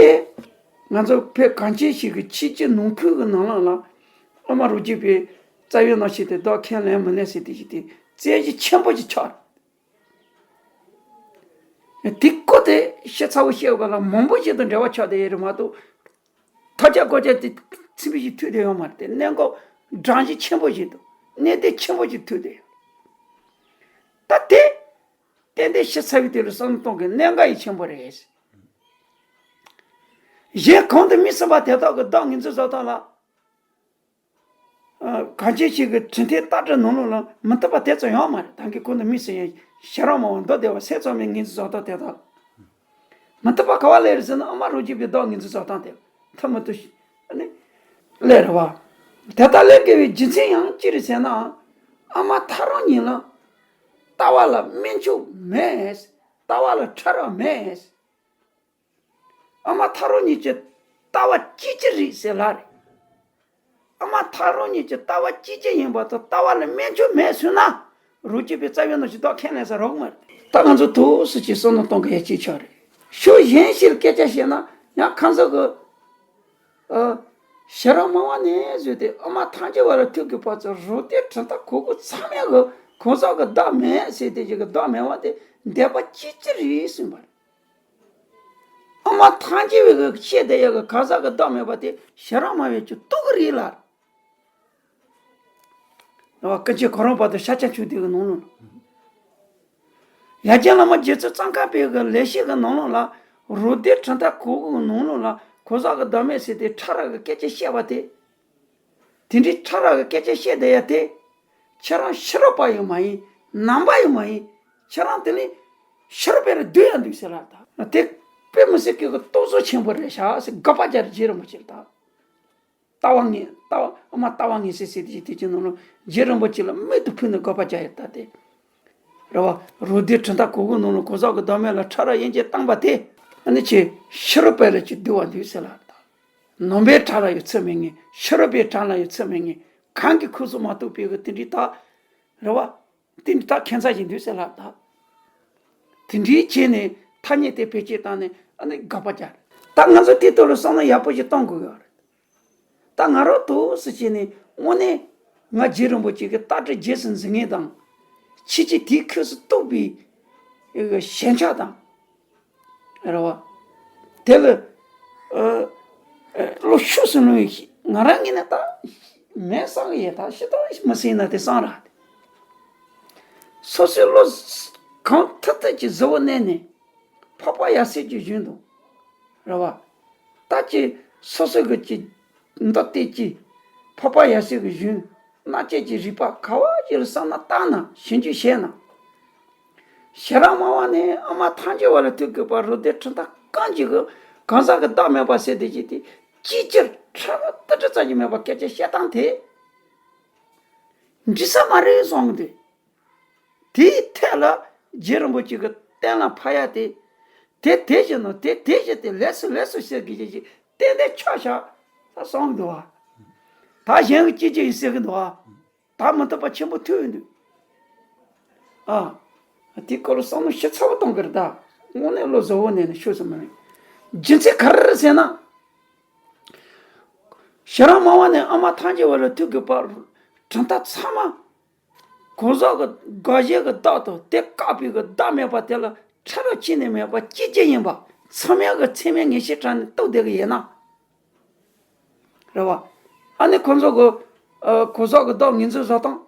ང་ཚོ་བོད་གངས་ཅན་ཞིག་གི་ཆོས་ཀྱི་ནང་ཁུལ་གི་ནང་ལོགས་ལ་ཨ་མ་རུ་སྡེ་པའི་རྩ་བའི་རྣམ་ཤེས་དེ་བདག་ཁས་ལེན་མི་ལེན་ཟེར་དེ་ཞིག་དེ་རྩོད་གཞི་ཆེན་པོ་ཞིག་ཆགས་རེད། དེ་སྐོར་དེ་ཤེས་ཚ་བོ་ཤེས་པ་ལ་མང་པོ་ཞིག་དང་འབྲེལ་བ་ཆགས་བསྡད་ཡོད་རེད་མ་གཏོགས། ཐབས་ཆག་གོ་ཆག་དེ་ཚིམ་པ་ཞིག་ཐུག་བསྡད་ཡོད་མ་རེད་དེ། གནད་འགག་འདྲ་གཞི་ཆེན་པོ་ཞིག་དང་གནད་དོན་ཆེན་པོ་ཞིག་ཐུག་བསྡད་ཡོད། ད་དེ་ཏན་ཏན་ཤེས་ཚ་བའི་དུས་ལ་བསམ་བློ་གཏོང་དགོས། གནད་འགག་ཡིན་ཆེན་པོ་རེད། གཞན་གོང་དུ་སྨོས་ཟིན་པ་དེ་དག་གི་བདག་ངོས་འཛིན་བཟོ་སྟངས་ལ། ཨ། གང་ཅི་ཞིག་གི་འཕྲོས་མཐུད་ལྟ་གྲུབ་ནང་ལོགས་ལ་མི་མཐུན་པ་དེ་ཙམ་ཡོད་མ་རེད། ད་གིན་གོང་དུ་སྨོས་ཟིན་ཡང་ཤེས་རབ་སྨྲ་བ་མདོ་སྡེ་པ་སེམས་ཙམ་པའི་ངོས་འཛིན་བཟོ་སྟངས་དེ་དག་མི་མཐུན་པ་ག་བ་སླེབས་རེད་ཟེར་ན་ཨ་མ་རུ་སྡེ་པའི་བདག་ངོས་འཛིན་བཟོ་སྟངས་དེ་མཐུན་མི་མཐུན་ཞིག་ཨ་ནི་སླེབས་རེད་བ། དེ་ལྟར་སླེབས་དགོས་པའི་རྒྱུ་མཚན་ཡང་ཅི་རེད་ཟེར་ན། ཨ་མ་ཐག་རིང་གཉིས་ལ་ལྟ་བ་ལ་སྨིན་ཕྱོགས་མེད། ལྟ་བ་ལ་ཕྲ་རགས་མེད། ཨ་མ་ཐག་རིང་གཉིས་ཀྱི་ལྟ་བ་གཅིག་གཅིག་རེད་ཟེར་ལ་རེད། ཨ་མ་ཐག་རིང་གཉིས་ཀྱི་ལྟ་བ་གཅིག་གཅིག་ཡིན་པ་དང་ལྟ་བ་ལ་སྨིན་ཕྱོགས་མེད་ཟེར་ན། རུ་སྡེ་པའི་རྩ་བའི་རྣམ་ཤེས་བདག་ཁས་ལེན་ས་རག་གི་མ་རེད། ད་ང་ཚོ་ཐུགས་སུ་ཅིག་བསམ་བློ་གཏོང་དགོས་ཡ་གཅིག་ཆགས་རེད། ཕྱོགས་གཞན་ཞིག་ལ་སྐད་ཆ་བཤད་ན་ཡང་ཁ་མཚར་གི། ཨ། ཤེས་རབ་སྨྲ་བ་ནས་བཟོས་ཏེ་ཨ་མ་ཐམས་ཅད་པ་ལ་ཐུག་གི་བར་དུ་རུ་སྡེ་གྲུབ་མཐའ་གོ་དགུ་ཚང་མས་གི་གང་ཟག་གི་བདག་མེད་ཟེར་དེ་ཅིག་གི་བདག་མེད་པ་དེ་འདོད་པ་གཅིག་གཅིག་རེད་གསུངས་པ་རེད། ཨ་མ་ཐམས་ཅད་པའི་གི་བཤད་བསྡད་ཡ་གི་གང་ཟག་གི་བདག་མེད་པ་དེ་ཤེས་རབ་སྨྲ་བས་ཀྱི་རྟོགས་གི་རེད་ལ། ཀུན་མཁྱེན་གོ་རམས་པ་དང་ཤཱཀྱ་མཆོག་ལྡན་གི་ནང་ལོགས་ལ། ཡ་རྒྱལ་བླ་མ་རྗེ་བཙུན་ཙོང་ཁ་པའི་གི་ལེགས་བཤད་གི་ནང་ལོགས་ལ་རུ་སྡེ་གྲུབ་མཐའ་གོ་དགུ་གི་ནང་ལོགས་ལ་གང་ཟག་གི་བདག་མེད་ཟེར་དེ་ཕྲ་རགས་གི་སྐད་ཆ་བཤད་པ་དེ། དེ་འདྲའི་ཕྲ་རགས་གི་སྐད་ཆ་བཤད་བསྡད་ཡ་དེ། ཁྱེད་རང་ཤེས་རབ་པ་ཡང་མ་ཡིན། ནང་པ་ཡང་མ་ཡིན། ཁྱེད་རང་དེ་ལས་ཤེས་རབ་པ་ལས་སྡུག་ཡང་སྡུག་ཟེར་ལ་ད། དེ་ དཔེ་མི་སྲིད་ཀྱི་གི་རྟོག་བཟོ་ཆེན་པོ་རེད་ཤག་ཟེར་དགག་པ་རྒྱག་རེད། རྗེ་རིན་པོ་ཆེ་ལ་ད། ལྟ་བ་ངན་ལྟ་བ་ཨ་མ་ལྟ་བ་ངན་སེ་སེ་དེ་ཅིག་དེ་ཅིག་ནང་ལ་རྗེ་རིན་པོ་ཆེ་ལ་རྨད་དུ་ཕུལ་ནས་དགག་པ་རྒྱག་ཡོད་ད་དེ། རེད་བ། རུ་སྡེ་གྲུབ་མཐའ་གོ་དགུ་ནང་ལ་གོང་ས་གི་བདག་མེད་ལ་ཕྲ་རགས་དབྱེ་འབྱེད་བཏང་པ་དེ། ཨ་ནི་ཆེ་ཕྱི་རོལ་པ་ལ་ཅིག་བསྡུ་བ་འདུག་ཟེར་ལ་ད། ནང་པའི་ཕྲ་རགས་ཡོད་ཚད་མེད་ངེས། ཕྱི་རོལ་པའི་ཕྲ་རགས་ཡོད་ཚད་མེད་ངེས། གང་གི་ཁུངས་སུ་མ་གཏོགས་པའི་གི་དེ་འདྲའི་ད། རེད་བ། དེ་འདྲའི་ད་ཁྱད་མཚར་ཞིག་འདུག་ཟེར་ལ་ད། དེ་འདྲའི་བྱས་ནས་ཐ་སྙད་དེ་བེད་སྤྱོད་བཏང་ནས་ཨ་ནི་དགག་པ་རྒྱག་རེད། ད་ང་ཚོ་དེ་ཐོག་ལ་བསམ་བློ་ཡག་པོ་ཞིག་གཏོང་དགོས་ཡོད་རེད། ད་ང་རང་ཐུགས་སུ་བྱས་ནས་དངོས་གནས་ང་རྗེ་རིན་པོ་ཆེ་གི་ལྟ་གྲུབ་རྗེས་སུ་འཛིན་མཁན་དང་། ཕྱིན་ཆད་དེའི་ཁུངས་སུ་གཏུགས་པའི་ཞེན་ཆགས་དང་། རེད་བ། དེ་ལ་ཨ་ཨ་བློ་ཤུགས་སུ་ལོན་ཡོད་ཤིག་ང་རང་ངོས་ནས་ད་མེད་བསམ་གི་ཡོད། ད་ཤི་ཐོག་མི་སྲིད་ན་དེ་བསམ་ར། སོ་སོའི་བློ་གང་ཐུབ་ཐུབ་ཀྱིས་གཟུ་བོར་གནས་ནས་འཕགས་པ་ཡབ་སྲས་ཀྱི་གཞུང་དང་། རེད་བ། ད་ཀྱི་སོ་སོ་གི་ཀྱི་མདོ་སྡེ་ཀྱི་འཕགས་པ་ཡབ་སྲས་ཀྱི་གཞུང་རྣམ་འབྱེད་ཀྱི་རིགས་པ་ག་བ་ཞིག་ལ་བསམ་ན་བཏང་ན་ཞིབ་འཇུག་བྱས་ན། ཤེས་རབ་སྨྲ་བ་ནས་ཨ་མ་ཐམས་ཅད་པ་ལ་ཐུག་གི་པ་རུ་སྡེ་གྲུབ་མཐའ་གང་ཅིག་གི་གང་ཟག་གི་བདག་མེད་པ་ཟེར་དེ་ཅིག་དེ་ཅིག་ཅར་ཕྲ་རགས་ཏི་ཏི་ཙམ་ཞིག་མེད་པ་སྐད་ཆ་བཤད་སྟངས་དེ་འགྲིག་ས་མ་རེད་བསམ་གི་འདུག་དེའི་ཐད་ལ་རྗེ་རིན་པོ་ཆེ་གི་གཏན་ལ་ཕབ་ཡ་དེ། དེ་དེ་བཞིན་ནོ་དེ་དེ་བཞིན་ཏེ་ལེགས་སོ་ལེགས་སོ་ཟེར་གི་ཅི་ཅི་ཏན་ཏན་ཆོག་ཤག་ད་གསུང་གི་འདུག་བ། ད་གཞན་གི་ཅི་ཅི་ཡིན་ཟེར་གི་འདུག་བ། ད་མི་ཐུབ་པ་ཆེན་པོ་ཐུག་ཡོད་འདུག་ཨ། དེ་སྐོར་ལ་བསམ་བློ་ཞིབ་ཚགས་པོ་གཏོང་གི་རེད་ད། དངོས་གནས་བློ་གཟུ་བོར་གནས་ནས་ཤོད་ས་མ་རེད། རྒྱུ་མཚན་ག་རེ་རེད་ཟེར་ན། ཤེས་རབ་སྨྲ་བ་ནས་ཨ་མ་ཐམས་ཅད་པ་ལ་ཐུག་གི་པ་གྲུབ་མཐའ་ཚང་མ། གོང་ཟག་གི་དགག་བྱའི་གི་བདག་དང་དེ་བཀག་པའི་གི་བདག་མེད་པ་དེ་ལ་ཕྲ་རགས་གཅིག་ནས་མེད་པ་གཅིག་གཅིག་ཡིན་པ་ཚང་མས་གི་ཚད་མའི་ངེས་ཤེས་དྲངས་ནས་རྟོགས་བསྡད་གི་ཡིན་ན། རེད་བ། ཨ་ནི་ཁོང་ཚོ་གི་ཨ་གོང་ཟག་གི་བདག་ངོས་འཛིན་བཟོ་སྟངས་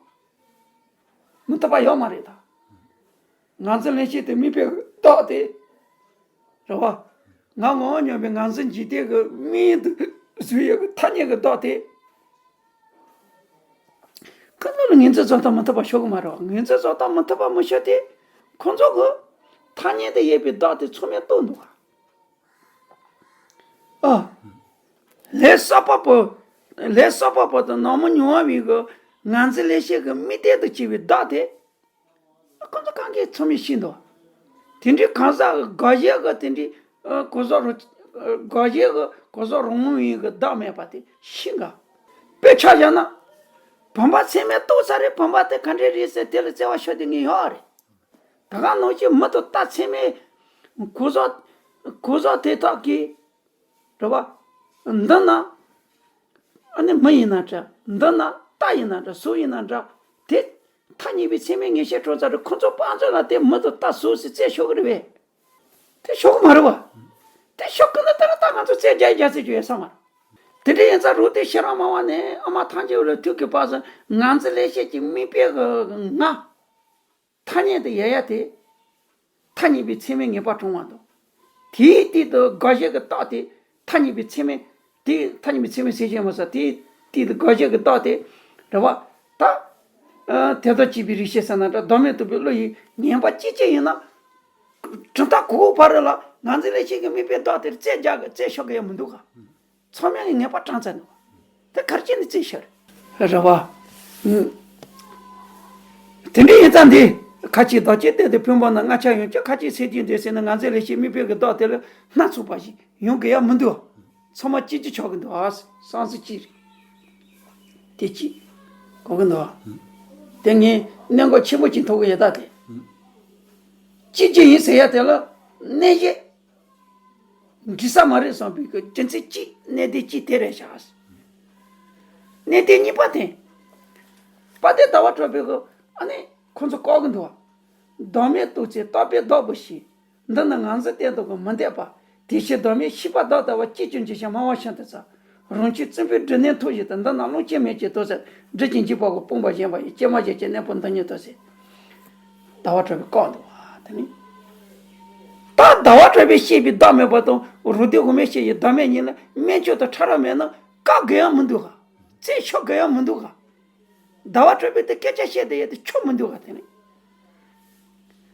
མི་ཐུབ་པ་ཡོད་མ་རེད་ད། ངར་འཛིན་ལེགས་བཤད་དེ་དམིགས་པའི་གི་བདག་དེ། རེད་བ། ང་ངོ་བོ་ཉམས་པའི་ངར་འཛིན་འཇིག་རྟེན་གི་དམིགས་ཡུལ་དུ་བཟུང་ཡོད་གི་ཐ་སྙད་གི་བདག་དེ། ཁོ་ཚོ་ལ་ངོས་འཛིན་བཟོ་སྟངས་མི་ཐུབ་པ་ཤོར་གི་མ་རེད་བ། ངོས་འཛིན་བཟོ་སྟངས་མི་ཐུབ་པ་མི་ཤོར་ཏེ། ཁོ་ཚོ་གི་ཐ་སྙད་དུ་ཡོད་པའི་བདག་དེ་ཚང་མས་རྟོགས་འདུག་བ། ཨ། ལས་བསགས་པ་པོ། ལས་བསགས་པ་པོ་དང་ནང་མི་མྱོང་བ་བའི་གི་ངར་འཛིན་ལེགས་བཤད་ཀྱི་དམིགས་རྟེན་དུ་བྱས་པའི་བདག་དེ། ཁོ་ཚོ་གང་གིས་ཚང་མས་ཤེས་འདུག་དེ་འདྲའི་གང་ཟག་གི་དགག་བྱའི་གི་དེ་འདྲའི་ཨ་གོ་ཟོ་རུ། དགག་བྱའི་གི་གོ་ཟོ་རུ་ངོ་བའི་གི་བདག་མེད་པ་དེ་ཤི་འགའ། དཔེ་ཆ་བཞག་ན། བུམ་པ་ཚད་མས་རྟོགས་ཚར་རེད། བུམ་པ་དེ་ག་འདྲས་རེད་ཟེར་དེ་ལ་བརྩེ་བ་ཤོར་དེ་ངས་ཡོད་རེད། ད་ག་ནང་བཞིན་མི་དང་རྟ་ཚད་མས་གོ་ཟོ། གོ་ཟོ་དེ་དག་གིས། རེད་བ། འདི་ན། ཨ་ནི་མི་ཡིན་ན་འདྲ། འདི་ན་རྟ་ཡིན་ན་འདྲ། སུ་ཡིན་ན་འདྲ། དེ་ཐ་སྙད་པའི་ཚད་མའི་ངེས་ཤེས་གྲོལ་ཚར་རེད། ཁོ་ཚོ་དཔལ་འཛོམས་ལ་དེ་མི་དང་རྟ་སུ་ཟེར་རྩོད་ཆོག་གི་རེད་པས། དེ་ཆོག་གི་མ་རེད་བ། དེ་ཆོག་གི་ན་ད་ལྟ་ང་ཚོ་རྩོད་རྒྱག་རྒྱག་རྩོད་རྒྱུ་ཡོད་ས་མ་རེད། དེ་འདྲ་ཡིན་ཙང་རུ་སྡེ་ཤེས་རབ་སྨྲ་བ་ནས་ཨ་མ་ཐམས་ཅད་པ་ལ་ཐུག་གི་བར་སུ་ངར་འཛིན་ལེགས་བཤད་ཀྱི་དམིགས་པའི་ང་། ཐ་སྙད་དུ་ཡལ་ཡ་དེ། ཐ་སྙད་པའི་ཚད་མའི་ངེས་པ་གྲོལ་བ་དང་། དེའི་སྟེང་དུ་དགག་བྱའི་གི་རྟགས་དེ་ཐ་སྙད་པའི་ཚད་མའི། དེ་ཐ་སྙད་པའི་ཚད་མའི་ཚད་གཞི་མ་ཟད་དེའི་སྟེང་དུ་དགག་བྱའི་གི་རྟགས་དེ། རེད་བ། ད། ཨ་དེ་དག་གཅིག་པའི་རིགས་ཤེས་ཟེར་ན་འདྲ། བདག་མེད་རྟོགས་པའི་བློ་ཡི་ངེས་པ་གཅིག་ཅན་ཡིན་ན། གྲུབ་མཐའ་གོ་དགུ་བར་ལ་ངར་འཛིན་ལེགས་བཤད་ཀྱི་དམིགས་པའི་རྟགས་དེར་རྩོད་རྒྱག་གི་རྩོད་ཆོག་གི་ཡང་མི་འདུག་ག་ཚང་མས་ངེས་པ་དྲངས་ཚར་འདུག་དེ་གར་ཅི་ནས་རྩིས་ཤར། རེད་བ། ཨུམ། དེ་འདྲ་ཡིན་ཙང་འདི། ཁ་ཅིག་བདག་བསྐྱེད་བསྟན་ཏེ་ཕན་པ་ན་ལྔ་ཆར་ཡོང་ཀྱང་། ཁ་ཅིག་སེམས་བསྐྱེད་འདོད་ཟེར་ན་ངར་འཛིན་ལེགས་བཤད་དམིགས་པའི་གི་བདག་དེ་ལ་སྣ་ཚོགས་པ་ཞིག་ཡོང་གི་ཡང་མི་འདུག་ཚང་མ་གཅིག་གཅིག་ཆགས་ཀྱི་འདུག་ཨ། སང་སི་གཅིག་རེད། དེ་གཅིག་གོ་གི་འདུག་ཨ། དེ་ངས་གནད་འགག་ཆེན་པོ་གཅིག་མཐོང་གི་ཡོད་ད་དེ། གཅིག་གཅིག་ཡིན་ཟེར་ཡ་དེ་ལ་གནས་བཤད། འགྲིག་ས་མ་རེད་བསམ་པའི་གི་རྒྱུ་མཚན་གཅིག་གནད་དོན་གཅིག་དེ་རེད་ཤག་གནད་དོན་གཉིས་པ་དེ། དཔལ་ལྡན་ཟླ་བ་གྲགས་པའི་གི་ཨ་ནི་ཁོ་ཚོ་བཀག་གི་འདུག་བ། བདག་མེད་རྟོགས་ཚེ་རྟག་པའི་བདག་པོ་ཞིག་འདི་ནི་ངར་འཛིན་གཏན་དུ་གི་མི་འདོད་པ། དེ་ཕྱིར་བདག་མེད་ཤེས་པ་བདག་ལྟ་བུ་གཅིག་ཀྱང་འཇིག་ཞིང་སྨྲ་བ་ཤིན་ཏུ་རྩ། རང་ཆོས་བཙུན་པའི་སྒྲུབ་གནས་མཐོ་ཞིང་དུ། འདི་ན་ཀློང་ཆེན་མེད་ཅེས་ལྟོས་ཟེར། སྒྲུབ་ཀྱི་འཇུག་པ་གི་སྤོང་བ་ཞེན་པ་ཡི། སྐྱེལ་མ་བྱེད་ཅེས་གནས་པོ་འདི་ཉིད་ལྟོས་ཟེར། ཟླ་བ་གྲགས་པས་བཀག་འདུག་བ་དེ་ནི། ད་ཟླ་བ་གྲགས་པས་བཤད་པའི་བདག་མེད་པ་དང་རུ་སྡེ་དབུ་མས་བཤད་པའི་བདག་མེད་གཉིས་ལ་དམན་ཆོས་དང་ཕྲ་རགས་མེད་ན་བཀག་དགོས་ཡང་མི་འདུག་ག་རྩོད་ཆོག་དགོས་ཡང་མི་འདུག་ག་ཟླ་བ་གྲགས་པས་དེ་སྐད་ཆ་བཤད་དེ་ཡོད་དེ་ཆོག་མི་འདུག་ག་དེ་ནི།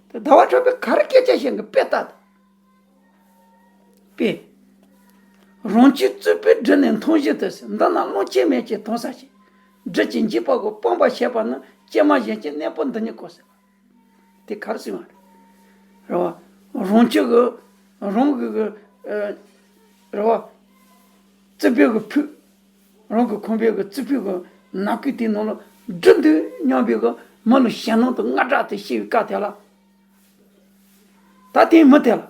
ད་ཟླ་བ་གྲགས་པས་ག་རེ་སྐད་ཆ་བཤད་གི་དཔེ་ལྟ་དང་། པས། རང་གཅེས་རྩུབ་པའི་སྦྲུལ་ནི་མཐོང་བཞིན་དུ་ཟེར། འདི་ན་བློ་སྐྱེད་མེད་ཅིང་མཐོང་ས་ཞིག་སྦྲུལ་གྱི་འཇིགས་པ་གོ། སྤངས་པ་བྱས་པ་ནི་ཀྱེ་མ་གཞན་གྱི་གནས་པོ་འདི་ཉིད་གོ་ཟེར། དེ་ག་རེ་ཟེར་བ་རེད། རེད་བ། རང་གཅེས་ཀྱི་རང་གི་གི་ཨ། རེད་བ། རྩུབ་པའི་གི་ཕུད། རང་གི་ཁང་པའི་གི་རྩིག་ཕུད་གི་ནང་ཁུལ་དེའི་ནང་ལ་སྦྲུལ་འདུག་སྙམ་པའི་གི་མི་ལ་ཞེད་སྣང་དང་དངངས་སྐྲག་དེ་སྐྱེ་བའི་སྐབས་དེ་ལ། ད་དེའི་མི་དེ་ལ།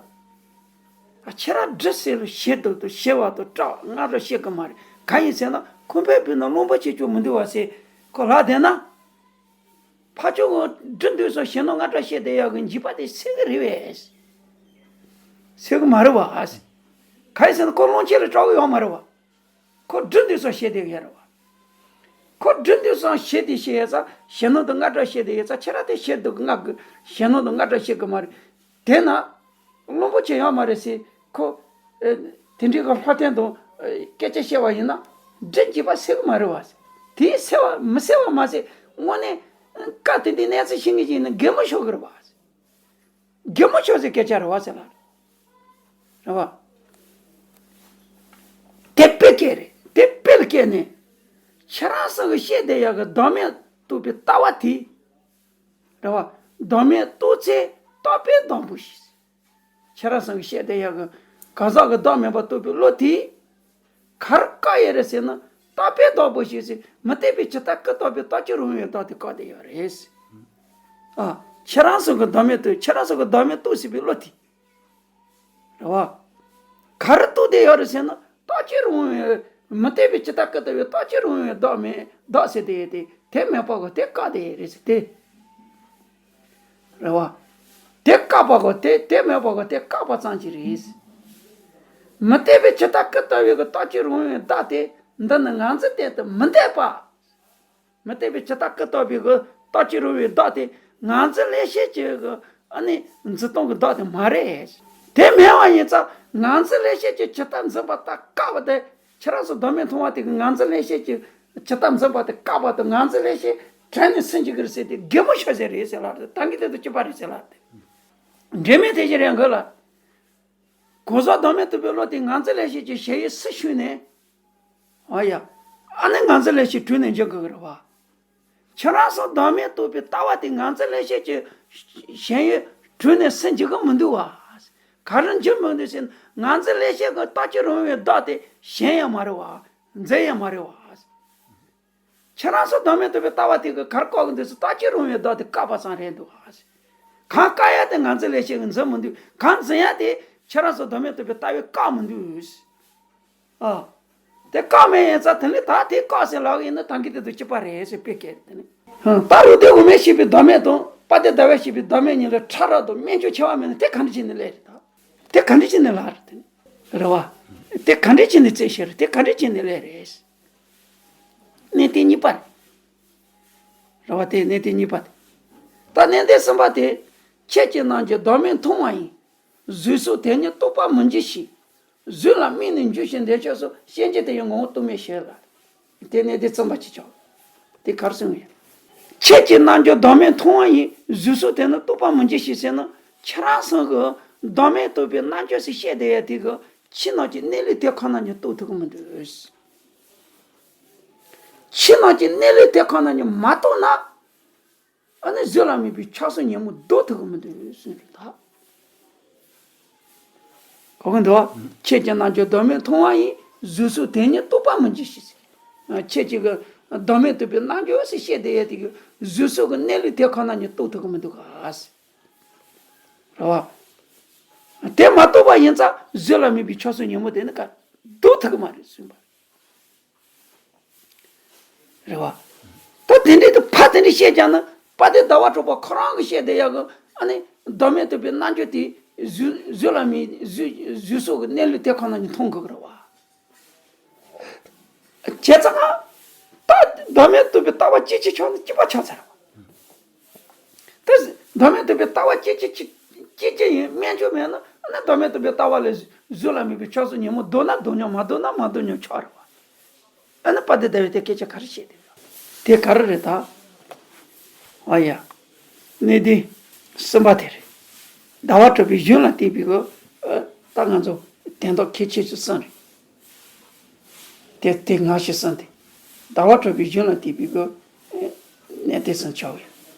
ཨ། ཁྱེད་རང་སྦྲུལ་ཟེར་ལ་ཞེད་འདུག་དང་ཞེད་པ་དང་སྐྲག་དངངས་སྐྲག་སྐྱེ་གི་མ་རེད། གང་ཡིན་ཟེར་ན་ཁང་པའི་སྦུག་ན་རླུང་བུ་ཆེ་ཆུང་མི་འདུག་བ་ཟེར་ཁོ་ལབ་བསྡད་ན། ཕར་ཕྱོགས་ཀྱི་སྦྲུལ་འདུག་སོགས་ཞེད་སྣང་དངངས་སྐྲག་སྐྱེ་བསྡད་ཡག་གི་འཇིགས་པ་དེ་སེལ་གི་རེད་པས། སེལ་གི་མ་རེད་བ། གང་ཡིན་ཟེར་ན་ཁོ་རླུང་ཆེ་ལ་སྐྲག་གི་ཡོད་མ་རེད་བ། ཁོ་སྦྲུལ་འདུག་སོགས་ཞེད་བསྡད་ཡོད་རེད་བ། ཁོ་སྦྲུལ་འདུག་སོགས་ཞེད་བསྡད་ཡོད་ཙང་ཞེད་སྣང་དང་དངངས་སྐྲག་སྐྱེ་བསྡད་ཡོད་ཙང་ཁྱེད་རང་དེ་ཞེད་སྡུག་གི་དངངས་ཀྱི་ཞེད་སྣང་དང་དངངས་སྐྲག་སྐྱེ་གི་མ་རེད། དེས་ན། བླུན་པོ་ཆེ་ཡོད་མ་རེད་ཟེར་ཁོ། ཨེ། དེ་འདྲའི་གི་ལྷ་ལྡན་དང་། ཨེ། སྐད་ཆ་བཤད་པ་ཡིན་ན། སྦྲུལ་འཇིགས་པ་སེལ་གི་མ་རེད་བ། དེ་སེལ་བ་མི་སེལ་བ་མ་ཟད་དངོས་གནས། སྐབས་དེ་འདི་གནས་ཚུལ་ཤེས་མཁན་ཅིག་ཡིན་ན་གད་མོ་ཤོར་གི་རེད་བ། གད་མོ་ཤོར་ཟེར་སྐད་ཆ་རེད་བ་ཟེར་ལ། རེད་བ། དེ་དཔེ་སྐད་རེད། དེ་དཔེ་ལ་སྐད་ནས། ཁྱེད་རང་ཚོ་གི་བཤད་བསྡད་ཡག་གི་བདག་མེད་རྟོགས་པའི་ལྟ་བ་དེ། རེད་བ། བདག་མེད་རྟོགས་ཚེ་རྟོགས་པའི་བདག་པོ་ཞིག་ཁྱེད་རང་ཚོ་གི་བཤད་བསྡད་ཡག་གི་གང་ཟག་གི་བདག་མེད་པ་རྟོགས་པའི་བློ་དེ། ག་རེ་བཀག་ཡོད་རེད་ཟེར་ན། རྟོགས་པའི་བདག་པོ་ཞིག་ཟེར་མི་རྟག་པའི་ཇི་ལྟ་ཀུན་བརྟགས་པའི་རྟག་གཅིག་རུང་བའི་བདག་དེ་བཀག་བསྡད་ཡོད་རེད། ཨ། ཁྱེད་རང་ཚོ་གི་བདག་མེད་རྟོགས། ཁྱེད་རང་ཚོ་གི་བདག་མེད་རྟོགས་སྲིད་པའི་བློ་དེ། རེད་བ། ག་རེ་རྟོགས་བསྡད་ཡོད་རེད་ཟེར་ན། རྟག་གཅིག་རུང་བའི་མི་རྟག་པའི་ཇི་ལྟ་ཀུན་བརྟགས་པའི་རྟག་གཅིག་རུང་བའི་བདག་མེད་བདག་ཟེར་དེ་ཡོད་དེ། དེ་མེད་པ་གོ་དེ་བཀག་བསྡད་ཡོད་རེད་ཟེར་ཏེ། རེད་བ། དེ་བཀག་པ་གོ་དེ། དེ་མེད་པ་གོ་དེ་བཀག་པ་ཙམ་གྱིས་རེད། མི་རྟག་པའི་ཇི་ལྟ་ཀུན་བརྟགས་པའི་གི་རྟག་གཅིག་རུང་བའི་བདག་དེ། འདི་ནི་ང་ཚོའི་སྟེང་དུ་མི་འདོད་པ། མི་རྟག་པའི་ཇི་ལྟ་ཀུན་བརྟགས་པའི་གི་རྟག་གཅིག་རུང་བའི་བདག་དེ། ང་ཚོའི་ལེགས་བཤད་ཀྱི་གི་ཨ་ནི་འཛིན་སྟངས་ཀྱི་བདག་དེ་མ་རེད། དེ་མེད་པ་ཡིན་ཙང་ང་ཚོའི་ལེགས་བཤད་ཀྱི་ཇི་ལྟ་འཛིན་པ་ལྟར་བཀག་པ་དེ། ཁྱེད་རང་ཚོ་བདག་མེད་མཐོང་བ་དེ་གི་ང་ཚོའི་ལེགས་བཤད་ཀྱི་ཇི་ལྟ་འཛིན་པ་དེ་བཀག་པ་དང་། ང་ཚོའི་ལེགས་བཤད་དྲན་ནས་སུན་འཇུག་གི་རེད་ཟེར་ཏེ་གད་མོ་ཤོར་ཟེར་རེད་ཟེར་ལ། ད་གིན་དེ་དང་གཅིག་པ་རེད་ཟེར་ལ། འབྲེལ་མེད་དེ་བཞིན་རེད་འགོད་ལ། གང་ཟག་བདག་མེད་རྟོགས་པའི་བློ་དེ་ང་ཚོའི་ལེགས་བཤད་ཀྱི་ཞལ་ཡས་སུ་ཞུགས་ནས། ཨ་ཡ། ཨ་ནི་ང་ཚོའི་ལེགས་བཤད་དྲུང་ནས་འཇོག་དགོས་ཀྱི་རེད་བ། ཁྱེད་རང་ཚོ་བདག་མེད་རྟོགས་པའི་ལྟ་བ་དེ་ང་ཚོའི་ལེགས་བཤད་ཀྱི་ཞལ་ཡས་དྲུང་ནས་སུ་འཇུག་གི་མི་འདུག་བ། ག་རེ་འཇུག་མི་འདུག་ཟེར་ན། ང་ཚོའི་ལེགས་བཤད་ཀྱི་རྟག་གཅིག་རུང་བའི་བདག་དེ་གཞན་ཡང་མ་རེད་བ། འཛིན་ཡང་མ་རེད་བ། ཁྱེད་རང་ཚོ་བདག་མེད་རྟོགས་པའི་ལྟ་བ་དེ་གིས་ག་རེ་བཀག་གི་འདུག་ཟེར། རྟག་གཅིག་རུང་བའི་བདག་དེ་བཀག་པ་ཙམ་རེད་འདུག་བ། གང་བཀག་ཡ་དེ་ང་ཚོའི་ལེགས་བཤད་ཀྱིས་འཛིན་མི་འདུག་གང་འཛིན་ཡ་དེ་ཁྱེད་རང་ཚོ་བདག་མེད་རྟོགས་པའི་ལྟ་བས་བཀག་མི་འདུག་ཨ། དེ་བཀག་མེད་ཡིན་ཙང་དེ་ནི་ད་དེ་བཀག་ཟེར་ལབ་ཡིན་ན་ད་གིན་དེ་དང་གཅིག་པ་རེད་ཟེར་དཔེ་སྐད་དེ་ནི། ད་བློ་གཏད་དབུ་མས་བཤད་པའི་བདག་མེད་དང་དཔལ་ལྡན་ཟླ་བས་བཤད་པའི་བདག་མེད་གཉིས་ལ་ཕྲ་རགས་དང་དམན་འབྱོར་ཁྱད་པར་མེད་ན་དེ་ག་འདྲ་བྱས་ནས་སླེབས་རེད་ད། དེ་ག་འདྲ་བྱས་ནས་ལབ་རེད་དེ་ནི། རེད་བ། དེ་ག་འདྲ་བྱས་ནས་བཙལ་ཤེས་རེད། དེ་ག་འདྲ་བྱས་ནས་སླེབས་རེད། གནད་དོན་གཉིས་པ་རེད། རེད་བ། དེ་གནད་དོན་གཉིས་པ་དེ། ད་གནད་དོན་གསུམ་པ་དེ། ཁྱེད་ཀྱི་རྣལ་འབྱོར་བདག་མེད་མཐོང་བ་ཡིས། གཟུགས་སོགས་དེ་ཉིད་རྟོགས་པར་མི་འགྱུར་ཞིང་། གཟུགས་ལ་དམིགས་ནས་འགྱུར་ཞིང་འདོད་ཆགས་སོགས། སྐྱེ་མཆེད་དེ་ཡི་ངོ་བོ་རྟོག་མེད་ཕྱིར་ལ། དེ་ནི་དེ་གསུམ་པ་གཅིག་ཆགས། དེ་ག་རེ་གསུངས་ཡོད། ཁྱེད་ཀྱི་རྣལ་འབྱོར་བདག་མེད་མཐོང་བ་ཡིས། གཟུགས་སོགས་དེ་ནི་རྟོགས་པར་མི་འགྱུར་ཞིང་ཟེར་ན། ཁྱེད་རང་ཚོ་གི་བདག་མེད་རྟོགས་པའི་རྣལ་འབྱོར་ཟེར་བཤད་བསྡད་ཡ་དེ་གི་ཕྱི་ནང་གི་གནས་ལུགས་དེ་ཁོ་ན་ཉིད་རྟོགས་ཐུབ་ཀྱི་མི་འདུག་ཕྱི་ནང་གི་གནས་ལུགས་དེ་ཁོ་ན་ཉིད་མ་རྟོགས་ན། ཨ་ནི་གཟུགས་ལ་དམིགས་པའི་ཆགས་སོགས་ཉོན་མོངས་བཟློག་ཐུབ་ཀྱི་མི་འདུག་གསུངས་རེད་ད། གོ་གི་འདུག་ཁྱེད་ཀྱི་རྣལ་འབྱོར་བདག་མེད་མཐོང་བ་ཡིས། གཟུགས་སོགས་དེ་ཉིད་རྟོགས་པར་མི་འགྱུར་ཞིང་ཟེར། ཁྱེད་ཀྱི་གི་བདག་མེད་རྟོགས་པའི་རྣལ་འབྱོར་ཟེར་བཤད་བསྡད་ཡ་དེ་གི་གཟུགས་སོགས་ཀྱི་གནས་ལུགས་དེ་ཁོ་ན་ཉིད་རྟོགས་ཐུབ་ཀྱི་མི་འདུག་ག་ཟེར། རེད་བ། དེ་མ་རྟོགས་པ་ཡིན་ཙང་གཟུགས་ལ་དམིགས་པའི་ཆགས་སོགས་ཉོན་མོངས་དེ་ནི་ག་བཟློག་ཐུབ་ཀྱི་མ་རེད་གསུངས་པ། རེད་བ། ད་དེ་འདྲའི་དུ་ཕ་དེ་འདྲའི་བཤད་ཀྱང་ན་དཔལ་ལྡན་ཟླ་བ་གྲགས་པ་ཁོ་རང་གི་བཤད་བསྡད་ཡག་གི་ཨ་ནི་བདག་མེད་རྟོགས་པའི་རྣལ་འབྱོར་དེ་གཟུགས་གཟུགས་ལ་དམིགས། གཟུགས་གཟུགས་སོགས་ཀྱི་གནས་ལུགས་དེ་ཁོ་ན་ཉིད་མཐོང་དགོས་ཀྱི་རེད་བ། བྱས་ཙང་ད་བདག་མེད་རྟོགས་པའི་ལྟ་བ་གཅིག་གཅིག་ཆགས་ན་གཅིག་པ་ཆགས་ཚར་བ། ད་བདག་མེད་རྟོགས་པའི་ལྟ་བ་གཅིག་གཅིག་གཅིག་གཅིག་གཅིག་ཡིན། དམན་འབྱོར་མེད་ན་ཨ་ནི་བདག་མེད་རྟོགས་པའི་ལྟ་བ་ལས་གཟུགས་ལ་དམིགས་པའི་ཆགས་སོགས་ཉོན་མོངས་བཟློག་ན་བཟློག་མྱོང་། མ་བཟློག་ན་མ་བཟློག་མྱོང་ཆགས་རེད་བ། ཨ་ནི་དཔལ་ལྡན་ཟླ་བས་དེ་སྐད་ཆ་ག་རེ་བཤད་དེ་ཡོད། དེ་ག་རེ་རེད་ད། ཨ་ཡ། གནད་དོན་གསུམ་པ་དེ་རེད། ཟླ་བ་གྲགས་པའི་གཞུང་ལ་བརྟེན་པའི་གི་ཨ། ད་ང་ཚོ་ དོན་དག་གལ་ཆེ་ཤོས་གསུམ་རེད། དེ་དེ་སྔ་ཕྱི་གསུམ་དེ། ཟླ་བ་གྲགས་པའི་གཞུང་ལ་བལྟས་པའི་གི་གནད་དོན་གསུམ་ཆགས་ཡོད།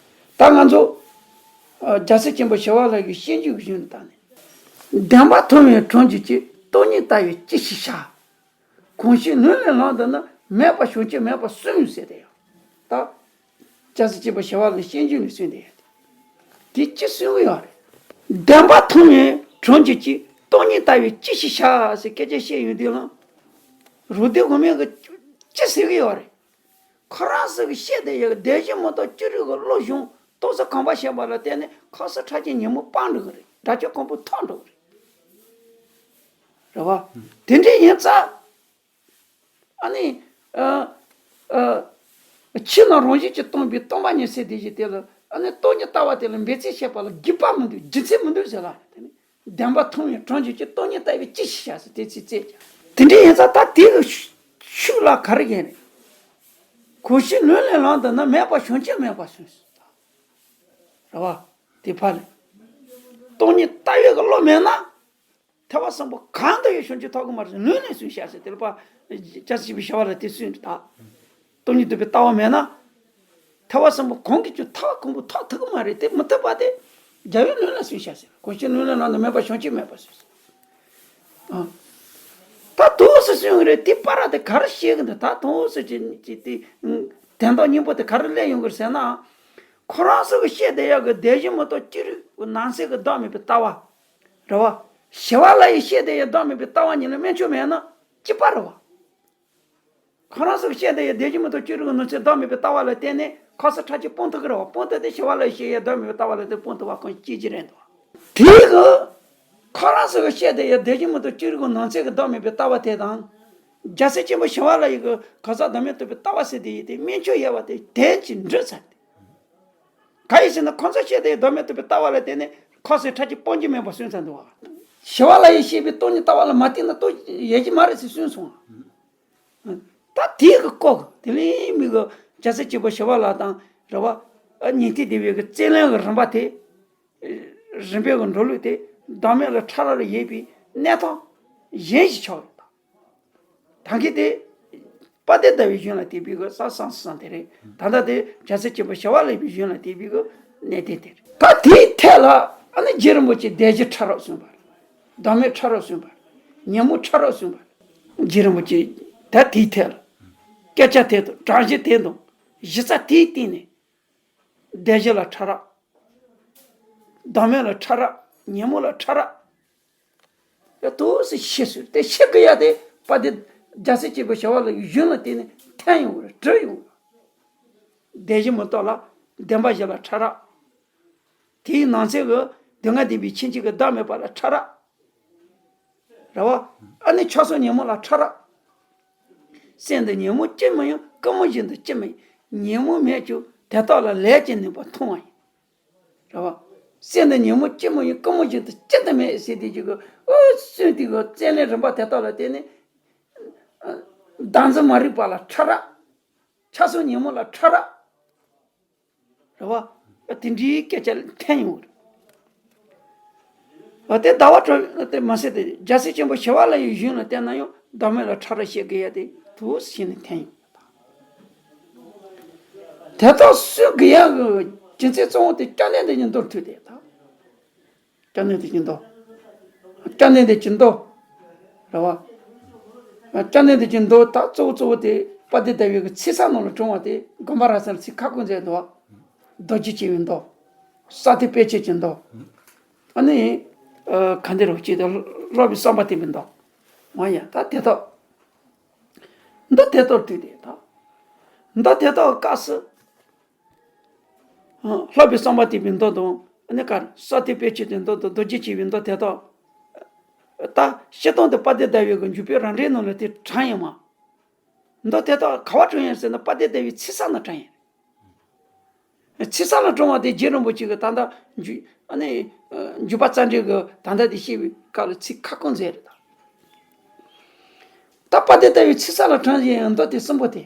ད་ང་ཚོ་རྒྱལ་སྲས་ཆེན་པོ་ཞི་བ་ལྷ་གི་བཤད་རྒྱུད་ཀྱི་གཞུང་དུ་བལྟས་ནས། བདེན་པ་མཐོང་བས་གྲོང་འཇུག་ཅིང་སྟོང་ཉིད་ལྟ་བས་ཅི་ཞིག་བྱ། གང་ཞིག་ལུང་ལས་ལངས་འདུག་ན། མེད་པ་བྱང་ཆུབ་མེད་པར་གསུངས་ཟེར་ཏེ་ཡང་། ད། རྒྱལ་སྲས་ཆེན་པོ་ཞི་བ་ལྷའི་བཤད་རྒྱུད་ནས་གསུངས་ཏེ་ཡོད་དེ། དེ་ཅི་གསུང་གི་ཡོད་རེད། བདེན་པ་མཐོང་བས་གྲོང་འཇུག་ཅིང་སྟོང་ཉིད་ལྟ་བས་ཅི་ཞིག་བྱ་ཟེར་སྐད་ཆ་བཤད་ཡོང་དུས་ལ། རུ་སྡེ་དགོན་པའི་གི་ཅི་ཟེར་གི་ཡོད་རེད། ཁོ་རང་ཚོ་གི་བཤད་དེ་ཡོད་གི་བདེན་བཞི་མི་རྟོག་ཅི་རིགས་གི་བློ་སྦྱོང་རྟོག་ཚོགས་གོམས་པ་བྱས་པ་ལ་བརྟེན་ནས་ཁ་སང་ཁྲག་རྒྱུན་ཉིན་མོ་སྤངས་འགྲོ་གི་རེད། དགྲ་བཅོམ་གོང་འཕེལ་ཐོབ་འགྲོ་གི་རེད། རེད་བ། དེ་འདྲ་ཡིན་ཙང་། ཨ་ནི། ཨ། ཨ། ཕྱི་ནང་རང་བཞིན་གྱིས་སྟོང་པའི་སྟོང་པ་ཉིད་ཟེར་དེ་བཞིན་དེ་ལ་ཨ་ནི་སྟོང་ཉིད་ལྟ་བ་དེ་ལ་འབད་རྩོལ་བྱེད་པ་ལ་རྒྱུ་མཚན་མི་འདུག་རྒྱུ་མཚན་མི་འདུག་ཟེར་ལ། དེ་ནི་བདེན་པ་མཐོང་བས་གྲོང་འཇུག་ཅིང་སྟོང་ཉིད་ལྟ་བས་ཅི་ཞིག་བྱ་ཟེར་དེ་ཚིག་བཙལ་ཀྱང་། དེ་འདྲ་ཡིན་ཙང་ད་དེ་གི་ཤུགས་ལ་ག་རེ་ཡིན་རེད། གང་ཞིག་ལུང་ལས་ལངས་འདུག་ན། མེད་པ་བྱང་ཆུབ་མེད་པར་གསུངས་སོ། རེད་བ། དེ་ཕ་ལས། སྟོང་ཉིད་ལྟ་བའི་གི་བློ་མེད་ན། ཐེག་པ་གསུམ་པོ་གང་དུ་ཡང་བྱང་ཆུབ་ཐོབ་ཀྱི་མ་རེད། ལུང་ནས་གསུངས་བཞག་ཟེར་དེ་ལ་ཕ། རྒྱལ་སྲས་ཆེན་པོ་ཞི་བ་ལྷ་དེ་གསུངས་ད། སྟོང་ཉིད་རྟོགས་པའི་ལྟ་བ་མེད་ན། ཐེག་པ་གསུམ་པོ་གང་གིས་ཀྱང་ཐེག་པ་གང་པོ་ཐོབ་ཐུབ་ཀྱི་མ་རེད། དེ་མི་ཐུབ་པ་དེ། རྒྱལ་བའི་ལུང་ལ་གསུངས་བཞག་ཟེར། གང་ཞིག་ལུང་ལས་ལངས་འདུག་ན། མེད་པ་བྱང་ཆུབ་མེད་པར་གསུངས་ཟེར། ཨ། ད་དུས་སུ་གསུངས་ཀྱི་རེད། དེ་པར་དེ་ག་རེ་བཤད་ཀྱི་འདུག་ད་དུས་སུ་ཅི་ཅི་དེ། དོན་དག་སྙིང་པོ་དེ་ག་རེ་སླེབས་ཡོང་གི་རེད་ཟེར་ན། ཁོ་རང་ཚོ་གི་བཤད་དེ་ཡོད་གི་བདེན་བཞི་མི་རྟོག་ཅི་རིགས་ནང་གསེས་ཀྱི་བདག་མེད་པའི་ལྟ་བ། རེད་བ། ཞི་བ་ལྷ་ཡི་བཤད་དེ་ཡོད་བདག་མེད་པའི་ལྟ་བ་གཉིས་ལ་དམན་ཆོས་མེད་ན་གཅིག་པ་རེད་བ། ཁོ་རང་ཚོ་གི་བཤད་དེ་ཡོད་བདེན་བཞི་མི་རྟོག་ཅི་རིགས་ནང་གསེས་བདག་མེད་པའི་ལྟ་བ་ལ་བརྟེན་ནས་ཁ་སང་ཁྲག་རྒྱུན་སྤོང་ཐུབ་ཀྱི་རེད་བ། སྤོང་ཐུབ་དེ་ཞི་བ་ལྷ་ཡི་བཤད་ཡོད་བདག་མེད་པའི་ལྟ་བ་ལ་དེ་སྤོང་ཐུབ་པ་གང་ཅི་ཅི་རེད་འདུག་དེའི་གི། ཁོ་རང་ཚོ་གི་བཤད་དེ་ཡོད་བདེན་བཞི་མི་རྟོག་ཅི་རིགས་ནང་གསེས་ཀྱི་བདག་མེད་པའི་ལྟ་བ་དེ་དང་། རྒྱལ་སྲས་ཆེན་པོ་ཞི་བ་ལྷ་ཡི་གི་གང་ཟག་བདག་མེད་རྟོགས་པའི་ལྟ་བ་ཟེར་དེ་ཡོད་དེ་དམན་ཆོས་ཡོད་པ་དེ་དོན་གྱིས་འགྲིག་ཚར་ཏེ། གང་ཡིན་ཟེར་ན་ཁོང་ཚོ་བཤད་དེ་ཡོད་བདག་མེད་རྟོགས་པའི་ལྟ་བ་ལ་བརྟེན་ནས་ཁ་སང་ཁྲག་རྒྱུན་སྤོང་རྒྱུ་མེད་པར་གསུངས་ཚར་འདུག་བ། ཞི་བ་ལྷ་ཡིས་བཤད་པའི་སྟོང་ཉིད་ལྟ་བ་ལ་མ་བརྟེན་ན་ལྟོས་ཡོད་ཀྱི་མ་རེད་ཟེར་གསུངས་སོང་བ། ད་དེའི་གི་སྐོར་གི་དེ་ལས་མི་གི་རྒྱལ་སྲས་ཆེན་པོ་ཞི་བ་ལྷ་དང་རེད་བ། ཉན་ཐོས་སྡེ་པའི་གི་རྩོད་གླེང་གི་རིམ་པ་དེ། རིམ་པའི་གི་འགྲོ་ལུགས་དེ་བདག་མེད་ལ་ཕྲ་རགས་ལ་ཡོད་པའི་གནས་སྟངས་གཞན་ཞིག་ཆགས་ཡོད་ད། ད་གིན་དེ། དཔལ་ལྡན་ཟླ་བའི་གཞུང་ལ་བལྟས་པའི་གི་ས་སང་སང་དེ་རེད། ད་ལྟ་དེ་རྒྱལ་སྲས་ཆེན་པོ་ཞི་བ་ལྷ་ཡི་གཞུང་ལ་བལྟས་པའི་གི་གནད་དོན་དེ་རེད། ད་དེའི་ཐད་ལ་ཨ་ནི་རྗེ་རིན་པོ་ཆེས་བདེན་བཞི་ཕྲ་རགས་གསུངས་པ་རེད། བདག་མེད་ཕྲ་རགས་གསུངས་པ་རེད། ཉོན་མོངས་ཕྲ་རགས་གསུངས་པ་རེད། རྗེ་རིན་པོ་ཆེས་ད་དེའི་ཐད་ལ་སྐད་ཆ་དེ་དང་སྒྲོམ་གཞི་དེ་དང་གཞི་རྩ་དེའི་སྟེང་ནས་བདེན་བཞི་ལ་ཕྲ་རགས། བདག་མེད་ལ་ཕྲ་རགས། ཉོན་མོངས་ལ་ཕྲ་རགས། ཡ་དུས་སུ་ཤེས་སོང་། དེ་ཤེས་དགོས་ཡ་དེ་དཔལ་ལྡན་རྒྱལ་སྲས་ཆེན་པོ་ཞི་བ་ལྷ་ཡི་གཞུང་ལ་བརྟེན་ནས་ཐོན་ཡོང་བ་རེད། གྲུབ་ཡོང་བ་རེད། བདེན་བཞི་མི་རྟོག་ལ་བདེན་པ་བཞི་ལ་ཕྲ་རགས། དེའི་ནང་གསེས་ཀྱི་སྡུག་བསྔལ་བདེན་པའི་ཆོས་ཅན་གྱི་བདག་མེད་པ་ལ་ཕྲ་རགས། རེད་བ། ཨ་ནི་ཆགས་སོགས་ཉོན་མོངས་ལ་ཕྲ་རགས། སེམས་འདི་ཉོན་མོངས་ཅི་མོ་ཡང་ཀུན་རྨོངས་བཞིན་དུ་ཅི་མོ་ཡང་། ཉོན་མོངས་མེད་ཀྱང་དེ་དག་ལ་ལས་ཀྱི་ནུས་པ་མཐོང་བ་ཡིན། རེད་བ། སེམས་འདི་ཉོན་མོངས་ཅི་མོ་ཡང་ཀུན་རྨོངས་བཞིན་དུ་ཅི་ལྟར་མེད་ཟེར་དེ་ཅིག་གི་ཨོ་སེམས་དེ་གི་རྩོད་གླེང་རིམ་པ་དེ་དག་ལ་བརྟེན་ནས། བདག་འཛིན་མ་རིག་པ་ལ་ཕྲ་རགས། ཆགས་སོགས་ཉོན་མོངས་ལ་ཕྲ་རགས། རེད་བ། དེ་འདྲའི་སྐད་ཆ་ཐོན་ཡོང་གི་རེད། དེ་ཟླ་བ་གྲགས་དེ་མ་ཟད་དེ་རྒྱལ་སྲས་ཆེན་པོ་ཞི་བ་ལྷ་ཡི་གཞུང་ལ་བལྟས་ན་ཡང་བདག་མེད་ལ་ཕྲ་རགས་བཤད་དགོས་ཡ་དེ་དུས་སུ་ཤེས་ནས་ཐོན་ཡོང་གི་རེད། དེ་དག་སེལ་དགོས་ཡ་གི་རྒྱུ་མཚན་གཙོ་བོ་དེ་སྐྱབས་གནས་འདི་ཉིད་མདོར་བསྡུས་ཏེ་ད། སྐྱབས་གནས་འདི་ཉིད་མདོ། སྐྱབས་གནས་འདི་ཉིད་མདོ། རེད་བ། སྐྱབས་གནས་འདི་ཉིད་མདོ་ད་གཙོ་བོ་གཙོ་བོ་དེ་དཔལ་ལྡན་ཟླ་བའི་གི་ཚིག་གསར་ནང་ལ་བྱུང་བ་དེ་དགོན་པ་ར་ས་ལ་ཚིག་ཁ་སྐོང་མཛད་འདུག་བ། རྡོ་རྗེ་སྐྱེ་བའི་མདོ། ས་སྟེང་དཔེ་བྱད་ཀྱི་མདོ། ཨ་ནི། ཨ། ག་འདི་རུ་སྐྱེས་ཏེ་བསླབ་པའི་བསམ་པ་བརྟན་པའི་མདོ། འོ་ཡ་ད་དེ་དག་མདོ་དེ་དག་བསྡུས་ཏེ་ད། མདོ་དེ་དག་སྐབས་སུ། བསླབ་པའི་བསམ་པ་བརྟན་པའི་མདོ་དང་ཨ་ནི་ག་རེ་ས་སྟེང་དཔེ་བྱད་ཀྱི་མདོ་དང་རྡོ་རྗེ་སྐྱེ་བའི་མདོ་དེ་དག་ད་སྤྱིར་བཏང་དུ་དཔལ་ལྡན་ཟླ་བའི་གི་འཇུག་པའི་རང་འགྲེལ་ནང་ལ་དེ་དྲངས་ཡོད་མ། མདོ་དེ་དག་ག་བ་དྲངས་ཡོད་ཟེར་ན་དཔལ་ལྡན་ཟླ་བའི་ཚིག་གསར་ནང་དྲངས་ཡོད། ཚིག་གསར་ལ་དྲངས་པ་དེ་རྗེ་རིན་པོ་ཆེ་གིས་ད་ལྟ་འཇུག་ཨ་ནི་འཇུག་པ་རྩ་འགྲེལ་གྱི་ད་ལྟ་དེ་བཤད་པའི་སྐབས་ལ་ཚིག་ཁ་སྐོང་མཛད་རེད་ད། ད་དཔལ་ལྡན་ཟླ་བའི་ཚིག་གསར་ལ་དྲངས་ཡོད་མདོ་དེ་གསུམ་པོ་དེ།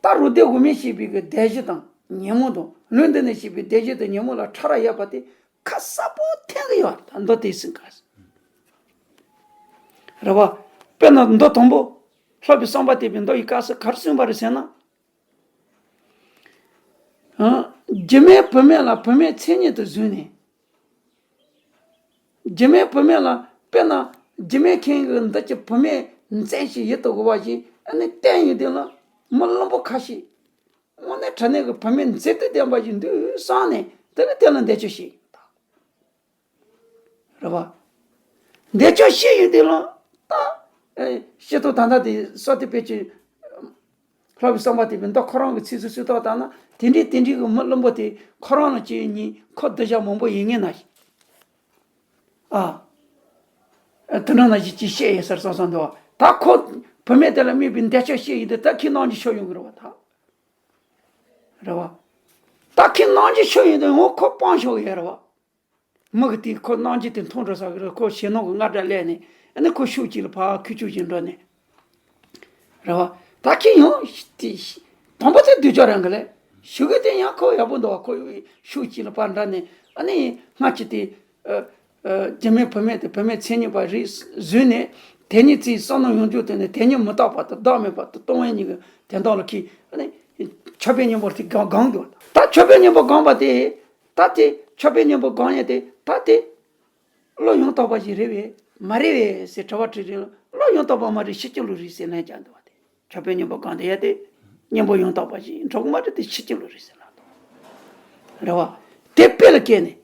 ད་རུ་སྡེ་དབུ་མས་བཤད་པའི་གི་བདེན་བཞི་དང་ཉོན་མོངས་དང་ལུང་འདི་ནས་བཤད་པའི་བདེན་བཞི་དང་ཉོན་མོངས་ལ་ཕྲ་རགས་ཡོད་པ་དེ་ཁ་གསལ་པོ་ཐོན་གི་ཡོད་རེད་ད་མདོ་དེ་གསུམ་ཀ། རེད་བ། དཔེར་ན་མདོ་དང་པོ། ལྷག་པའི་བསམ་པ་བརྟན་པའི་མདོ་ཡི་སྐབས་སུ་ག་རེ་གསུངས་པ་རེད་ཟེར་ན། ཨ། རྒྱུ་མེད་བུད་མེད་ལ་བུད་མེད་མཚན་ཉིད་དུ་བཟུང་ནས། རྒྱུ་མེད་བུད་མེད་ལ་དཔེར་ན་རྒྱུ་མེད་མཁན་གྱི་འདི་ཀྱི་བུད་མེད་མཚན་ཞིག་ཡིད་དུ་འོང་བ་ཞིག་ཨ་ནི་བསྟན་ཡོད་དེ་ལ། མི་བླུན་པོ་ཁ་ཤས། དངོས་གནས་དྲང་གནས་ཀྱི་བུད་མེད་མཛེས་སྡུག་ལྡན་པ་ཞིག་འདུག་བསམ་ནས་དེ་ལ་དེ་ལ་འདས་མཆོད་བྱེད་ཡོད། རེད་བ། འདས་མཆོད་བྱེད་ཡོད་དེ་ལ། ད་ཨེ་སྤྱིར་བཏང་ད་ལྟ་དེ་བསམ་གཏན་དཔེ་ཆ། ལྷག་པའི་བསམ་པ་བརྟན་པའི་མདོ་ཁོ་རང་གི་ཚིགས་སུ་བཅད་པ་ལྟར་ན། དེ་འདྲའི་དེ་འདྲའི་གི་མི་བླུན་པོ་དེ་ཁོ་རང་ལ་སྐྱེ་ཉིན་ཁོ་སྡུག་ཅག་མང་པོ་ཡིན་ངེས་ན་ཞིག་ཨ། དེ་འདྲ་ན་ཞིག་ཅིག་བཤད་ཡོད་ཟེར་བསམ་བསམ་འདུག་བ། ད་ཁོ་བུད་མེད་དེ་ལ་དམིགས་པའི་འདས་མཆོད་བྱེད་ཡོད་དེ་ད་ཁྱེད་རྣམས་ཀྱིས་ཆོག་ཡོང་གི་རེད་བ་ད། རེད་བ། ད་ཁྱེད་རྣམས་ཀྱིས་ཆོག་ཡོང་དུས་འོ་ཁོ་སྤང་ཆོག་གི་ཡོད་རེད་བ། མི་གི་དེ་ཁོ་རྣམ་འགྱུར་དེ་མཐོང་འགྲོ་ས་གི་རེད། ཁོ་ཞེད་སྣང་གི་དངངས་སྐྲག་སླེབས་ནས་ཨ་ནི་ཁོ་ཕྱོགས་གཅིག་ལ་ཕར་ཁུག་ཁུག་ཅིག་འགྲོ་ནས། རེད་བ། ད་ཁྱེད་ཡང་དེ་དང་པོ་དེ་སྡུག་ཅག་རང་གི་ལས་ཞུ་གི་དེ་ཡང་ཁོ་ཡག་པོ་འདུག་བ། ཁོ་ཕྱོགས་གཅིག་ལ་ཕར་འགྲོ་ནས་ཨ་ནི་སྔར་གྱི་དེ་ཨ་ཨ་རྒྱུ་མེད་བུད་མེད་དེ་བུད་མེད་མཚན་ཉིད་པ་རེད་བཟོས་ནས། དེ་ཉིད་ཚེ་བསམ་མནོ་ཡོངས་རྫོགས་དེ་ནས་དེ་ཉིད་མི་རྟག་པ་དང་བདག་མེད་པ་དང་སྟོང་པ་ཉིད་ཀྱི་དོན་དག་ལ་ཁྱེད་ཨ་ནི་མཆོད་པའི་སྙིང་པོ་དེ་སྒང་སྒང་འདུག་ད་མཆོད་པའི་སྙིང་པོ་སྒང་པ་དེ། ད་དེ་མཆོད་པའི་སྙིང་པོ་སྒང་ཡས་དེ་ད་དེ་བློ་ཡང་དག་པ་ཞིག་རེད་པས་མ་རེད་པས་ཟེར་དྲི་བ་དྲིས་རེད་ལ། བློ་ཡང་དག་པ་མ་རེད། ཕྱི་སྐྱོ་ལོ་རེད་ཟེར་ལན་རྒྱག་འདུག་བ། དེ་མཆོད་པའི་སྙིང་པོ་སྒང་དེ་ཡས་དེ་སྙིང་པོ་ཡང་དག་པ་ཞིག་འགྲོ་གི་མ་རེད། དེ་ཕྱི་སྐྱོ་ལོ་རེད་ཟེར་ལན་འདུག་རེད་བ། དེ་དཔེ་ལ་བཀལ་ནས།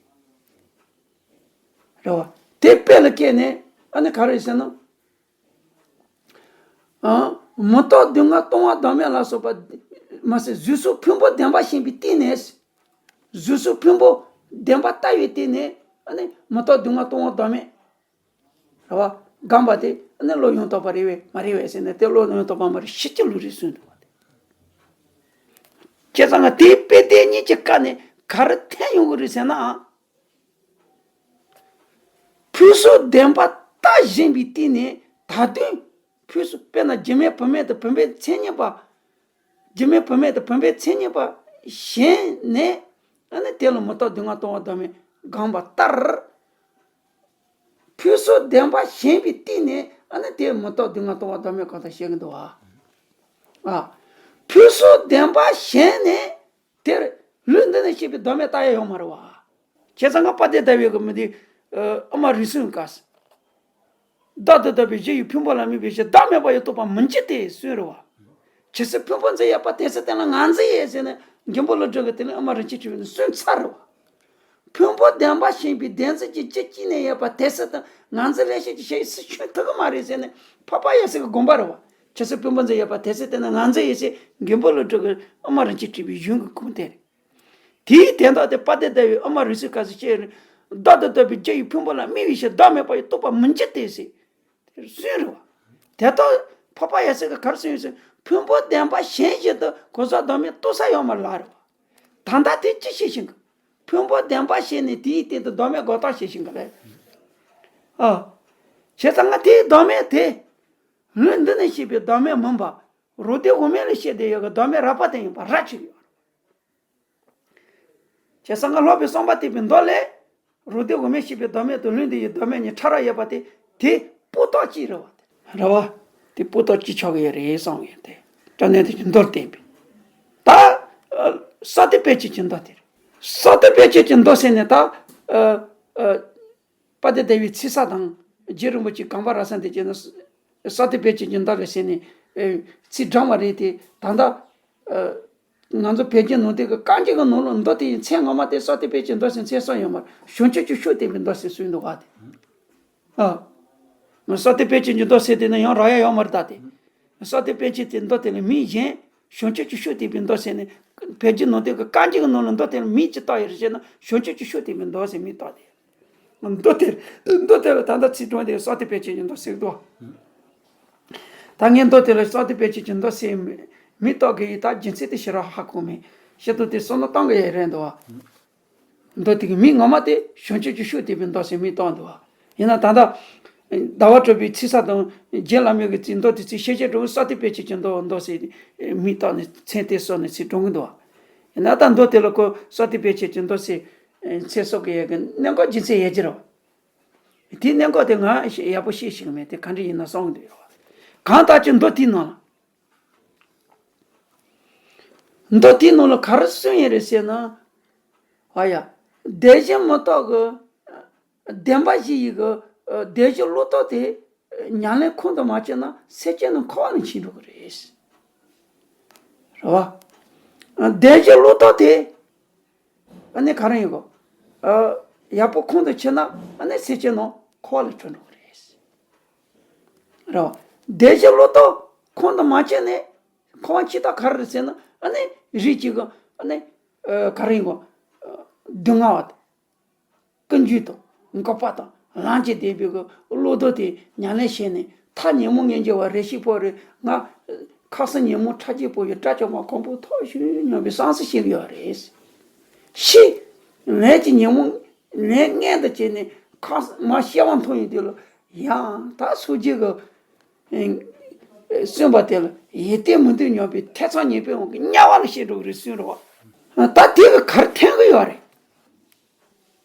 རེད་བ། དེ་དཔེ་ལ་བཀལ་ནས་ཨ་ནི་ག་རེ་ཟེར་ན། ཨ། མི་རྟག་སྡུག་བསྔལ་སྟོང་པ་བདག་མེད་ལ་སོགས་པ། མ་ཟད་གཟུགས་སོགས་ཕུང་པོ་བདེན་པར་ཞེན་པའི་སྟེང་ནས། གཟུགས་སོགས་ཕུང་པོ་བདེན་པར་ལྟ་བའི་སྟེང་ནས་ཨ་ནི་མི་རྟག་སྡུག་བསྔལ་སྟོང་པ་བདག་མེད། རེད་བ། སྒང་པ་དེ་ཨ་ནི་བློ་ཡང་དག་པ་རེད་པས་མ་རེད་པས་ཟེར་ནས་དེ་བློ་ཡང་དག་པ་མ་རེད། ཕྱི་སྐྱོ་ལོ་རེད་གསུངས་འདུག་བ། དེ་བྱས་ཙང་ང་དེའི་དཔེ་དེ་གཉིས་ཀྱི་བཀའ་ནས་ག་རེ་ཐོན་ཡོང་གི་རེད་ཟེར་ན། ཕུང་སོགས་བདེན་པར་ལྟ་བཞིན་པའི་སྟེང་ནས་ད་དུང་ཕུང་སོགས་དཔེར་ན་རྒྱུ་མེད་བུད་མེད་དང་བུད་མེད་མཚན་ཉིད་པ། རྒྱུ་མེད་བུད་མེད་དང་བུད་མེད་མཚན་ཉིད་པ་ཞེན་ནས་ཨ་ནི་དེ་ལ་མི་རྟག་སྡུག་བསྔལ་སྟོང་པ་བདག་མེད་སྒང་པ་ལྟར། ཕུང་སོགས་བདེན་པར་ཞེན་པའི་སྟེང་ནས་ཨ་ནི་དེ་མི་རྟག་སྡུག་བསྔལ་སྟོང་པ་བདག་མེད་སྒང་དུ་བཤད་ཀྱི་འདུག་བ། ཨ། ཕུང་སོགས་བདེན་པར་ཞེན་ནས། དེར་ལུས་འདི་ནས་སྐྱེས་པའི་བདག་མེད་ལྟ་ཡ་ཡོད་མ་རེད་བ། བྱས་ཙང་ང་དཔལ་ལྡན་ཟླ་བའི་གི་མི་འདི་ཨ་མ་རིགས་གསུམ་ག་ས། བདག་ཏུ་ལྟ་བུའི་གཞི་ཡི་ཕུང་པོ་ལ་དམིགས་པའི་ཕྱིར་བདག་མེད་པ་ཡི་རྟོག་པ་མི་འགྱུར་ཏེ་གསུངས་རེད་བ། ཇི་སྲིད་ཕུང་པོ་འཛིན་ཡོད་པ་དེ་སྲིད་དེ་ལ་ང་འཛིན་ཡོད་ཟེར་ནས་མགོན་པོ་ཀླུ་སྒྲུབ་ཀྱིས་དེ་ལ་ཨ་མ་རིན་ཆེན་སྤྲུལ་པས་གསུངས་ཚར་རེད་བ། ཕུང་པོ་བདེན་པར་ཞེན་པའི་བདེན་འཛིན་གྱི་རྒྱུ་ཅི་ནས་ཡོད་པ་དེ་སྲིད་དུ་ང་འཛིན་ལེགས་བཤད་ཀྱི་ཞལ་ཡིག་སུས་ཆོད་ཐུབ་ཀྱི་མ་རེད་ཟེར་ནས་འཕགས་པ་ཡབ་སྲས་ཀྱི་དགོངས་པ་རེད་བ། ཇི་སྲིད་ཕུང་པོ་འཛིན་ཡོད་པ་དེ་སྲིད་དེ་ནི་ང་འཛིན་ཡོད་ཟེར་མགོན་པོ་ཀླུ་སྒྲུབ་ཀྱིས་ཨ་མ་རིན་ཆེན་སྤྲུལ་པའི་གཞུང་གི་ཁུངས་དེ་རེད། དེའི་དོན་དག་དེ་དཔལ་ལྡན་ཟླ་བའི་ཨ་མ་རིགས་གསུམ་ག་ས་བཤད་རེད། བདག་ཏུ་ལྟ་བུའི་རྒྱུ་ཡི་ཕུང་པོ་ལ་དམིགས་པའི་ཕྱིར་བདག་མེད་པ་ཡི་རྟོག་པ་མི་འགྱུར་ཏེ་ཟེར། དེར་གསུངས་རེད་བ། དེ་ལྟར་འཕགས་པ་ཡབ་སྲས་ཀྱིས་ག་རེ་གསུངས་ཡོད་ཟེར་ཕུང་པོ་བདེན་པ་ཞེན་བཞིན་དུ་གང་ཟག་བདག་མེད་རྟོགས་ས་ཡོད་མ་རེད་ལབ་རེད་བ། ད་ལྟ་དེ་ཅི་བྱེད་བཞིན་གི། ཕུང་པོ་བདེན་པ་ཞེན་ནས་དེའི་སྟེང་དུ་བདག་མེད་འགོག་ཐབས་བྱེད་བཞིན་གི་ལས། ཨ། བྱས་ཙང་ང་དེའི་བདག་མེད་དེ། ལུས་འདི་ནས་སྐྱེས་པའི་བདག་མེད་མིན་པ། རོ་སྡེ་དབུ་མའི་ལས་བཤད་དེ་ཡོད་གི་བདག་མེད་རགས་པ་དེ་ཡིན་པ་ར་ཅིག་ཡོད། བྱས་ཙང་ང་ལྷག་པའི་བསམ་པ་བརྟན་པའི་མདོ་ལས། རོ་སྡེ་དབུ་མས་བཤད་པའི་བདག་མེད་དང་ལུས་འདི་ཡི་བདག་མེད་གཉིས་ཕྲ་རགས་ཡོད་པ་དེ་དེ་པོ་ཏོག་གཅིག་རེད་བ། རེད་བ། དེ་པོ་ཏོག་གཅིག་ཆགས་ཀྱི་ཡོད་རེད་བསམ་ཡོད་དེ། དྲང་གནས་དེ་གི་མདོར་བསྟན་པས། ད། ཨ། བསམ་གཏན་དཔེ་བྱད་ཀྱི་མདོ་དེ་རེད། བསམ་གཏན་དཔེ་བྱད་ཀྱི་མདོ་ཟེར་ནས་ད། ཨ། ཨ། དཔལ་ལྡན་ཟླ་བའི་ཚིག་གསལ་དང་རྗེ་རིན་པོ་ཆེ་གངས་པ་ར་ས་འདི་བྱས་ན། བསམ་གཏན་དཔེ་བྱད་ཀྱི་མདོ་ལ་ཟེར་ནས་ཚིག་བགྲངས་པ་རེད་དེ། ད་ལྟ་ང་ཚོ་བོད་བརྒྱུད་ནང་བསྟན་གྱི་བཀའ་འགྱུར་གྱི་ནང་ལ་མདོ་དེ་ཡི་མཚན་ངོ་མ་དེ་བསམ་གཏན་དཔེ་བྱད་ཀྱི་མདོ་ཟེར་མཚན་གསོལ་ཡོད་མ་རེད། བྱང་ཆུབ་ཀྱི་ཕྱོགས་བསྟན་པའི་མདོ་ཟེར་གསུངས་འདུག་ག་དེ། ཨ། བསམ་གཏན་དཔེ་བྱད་ཀྱི་མདོ་ཟེར་དེ་ནི་ཡང་རག་ཡ་ཡོད་མ་རེད་ད་དེ། བསམ་གཏན་དཔེ་བྱད་དེ་མདོ་དེ་ལ་མིང་གཞན་བྱང་ཆུབ་ཀྱི་ཕྱོགས་བསྟན་པའི་མདོ་ཟེར་ནས་བོད་བརྒྱུད་ནང་བསྟན་གྱི་བཀའ་འགྱུར་གྱི་ནང་ལ་མདོ་དེ་ལ་མིང་ཅི་བཏགས་ཡོད་རེད་ཟེར་ན་བྱང་ཆུབ་ཀྱི་ཕྱོགས་བསྟན་པའི་མདོ་ཟེར་མིང་བཏགས་ཏེ། མདོ་དེ། མདོ་དེ་ལ་ད་ལྟ་ཚིག་དྲངས་ཏེ་བསམ་གཏན་དཔེ་བྱད་ཀྱི་མདོ་ཟེར་གི་འདུག་ད་ངས་མདོ་དེ་ལ་བསམ་གཏན་དཔེ་བྱད་ཀྱི་མདོ་ཟེར་མིང་བཏགས་ཀྱི་ཡིན། ད་རྒྱུ་མཚན་དེ་ཞེ་དྲག་ཧ་གོ་མེད། ཞེ་དྲག་དེ་བསམ་བློ་གཏོང་གི་ཡོད་རེད་འདུག་བ། མདོ་དེ་གི་མིང་ངོ་མ་དེ་བྱང་ཆུབ་ཀྱི་ཕྱོགས་བསྟན་པའི་མདོ་ཟེར་མིང་བཏགས་འདུག་བ། ཡིན་ན་ད་ལྟ། ཟླ་བ་གྲགས་པའི་ཚིག་གསལ་དང་རྗེ་བླ་མའི་གི་ཚིག་མདོ་དེ་ཚིག་ཤེས་བྱ་གྲོགས་བསམ་གཏན་དཔེ་བྱད་ཀྱི་མདོ་མདོ་ཟེར་མིང་བཏགས་ནས་མཚན་དེ་གསོལ་ནས་ཚིག་དྲངས་གི་འདུག་བ། ཡིན་ན་ད་མདོ་དེ་ལ་ཁོ་བསམ་གཏན་དཔེ་བྱད་ཀྱི་མདོ་ཟེར་མཚན་གསོལ་གི་ཡོད་གི་གནད་འགག་རྒྱུ་མཚན་ཡོད་ཀྱི་རེད་བ། དེའི་གནད་འགག་དེ་ང་ཡག་པོ་ཤེས་ཤེས་ཀྱི་མེད་དེ། ག་འདྲ་ཡིན་ན་བསམ་གྱི་འདུག་ཡོད། གང་ལྟར་ཀྱང་མདོ་དེའི་ནང་ལ། མདོ་དེའི་ནང་ལ་ག་རེ་གསུངས་ཡོད་རེད་ཟེར་ན། ཨ་ཡ། བདེན་བཞི་མི་རྟག་གི། བདེན་པ་བཞི་ཡི་གི། བདེན་བཞི་བློ་རྟོག་དེ། ཉམས་ལེན་ཁོང་དུ་མ་ཆུད་ན་སེམས་ཅན་རྣམས་འཁོར་བ་ལ་འཁྱེར་འགྲོ་གི་རེད། རེད་བ། བདེན་བཞི་བློ་རྟོག་དེ། ཨ་ནི་ག་རེ་ཡིན་གོ། ཡག་པོ་ཁོང་དུ་ཆུད་ན་ཨ་ནི་སེམས་ཅན་རྣམས་འཁོར་བ་ལ་འཁྱེར་འགྲོ་གི་རེད། རེད་བ། བདེན་བཞི་བློ་རྟོག་ཁོང་དུ་མ་ཆུད་ནས་འཁོར་བ་འཁྱེར་སྟངས་ག་རེ་རེད་ཟེར་ན། ཨ་ནི་རིགས་གཅིག་གི་ཨ་ནི། ག་རེ་ཡིན་གོ། སྡུག་བསྔལ་བ་དང་། ཀུན་འབྱུང་དང་འགག་པ་དང་ལམ་གྱི་བདེན་པའི་གི་བློ་ལྡོག་དེ་ཉམས་ལེན་བྱས་ནས། མཐར་ཉོན་མོངས་ངེས་འབྱུང་བ་རེ་ཞིག་ཕོག་རེ། ང་ཁ་སང་ཉོན་མོངས་ཕྲ་རྒྱས་པོ་ཡི་དགྲ་བཅོམ་པ་གང་པོ་ཐོབ་བྱུང་སྙམ་པའི་བསམ་གཟས་བྱེད་ཀྱི་ཡོད་རེད། ཕྱིས་ལས་ཀྱི་ཉོན་མོངས་ལས་མངོན་དུ་བྱས་ནས་ཁ་སང་མ་སྐྱེ་བ་མཐོང་ཡོང་དུས་ལ། ཡང་ད་སངས་རྒྱས་ཀྱི་གསུངས་པ་དེ་ལ་ཡིད་བརྟན་མི་འདུག་སྙམ་པའི་ཐེ་ཚོམ་ཉེས་པའི་དབང་གིས་དམྱལ་བ་ལ་སྐྱེ་འགྲོ་གི་རེད་གསུངས་རེད་བ། ད་དེ་གི་ག་རེ་འཐེན་གི་ཡོད་རེད།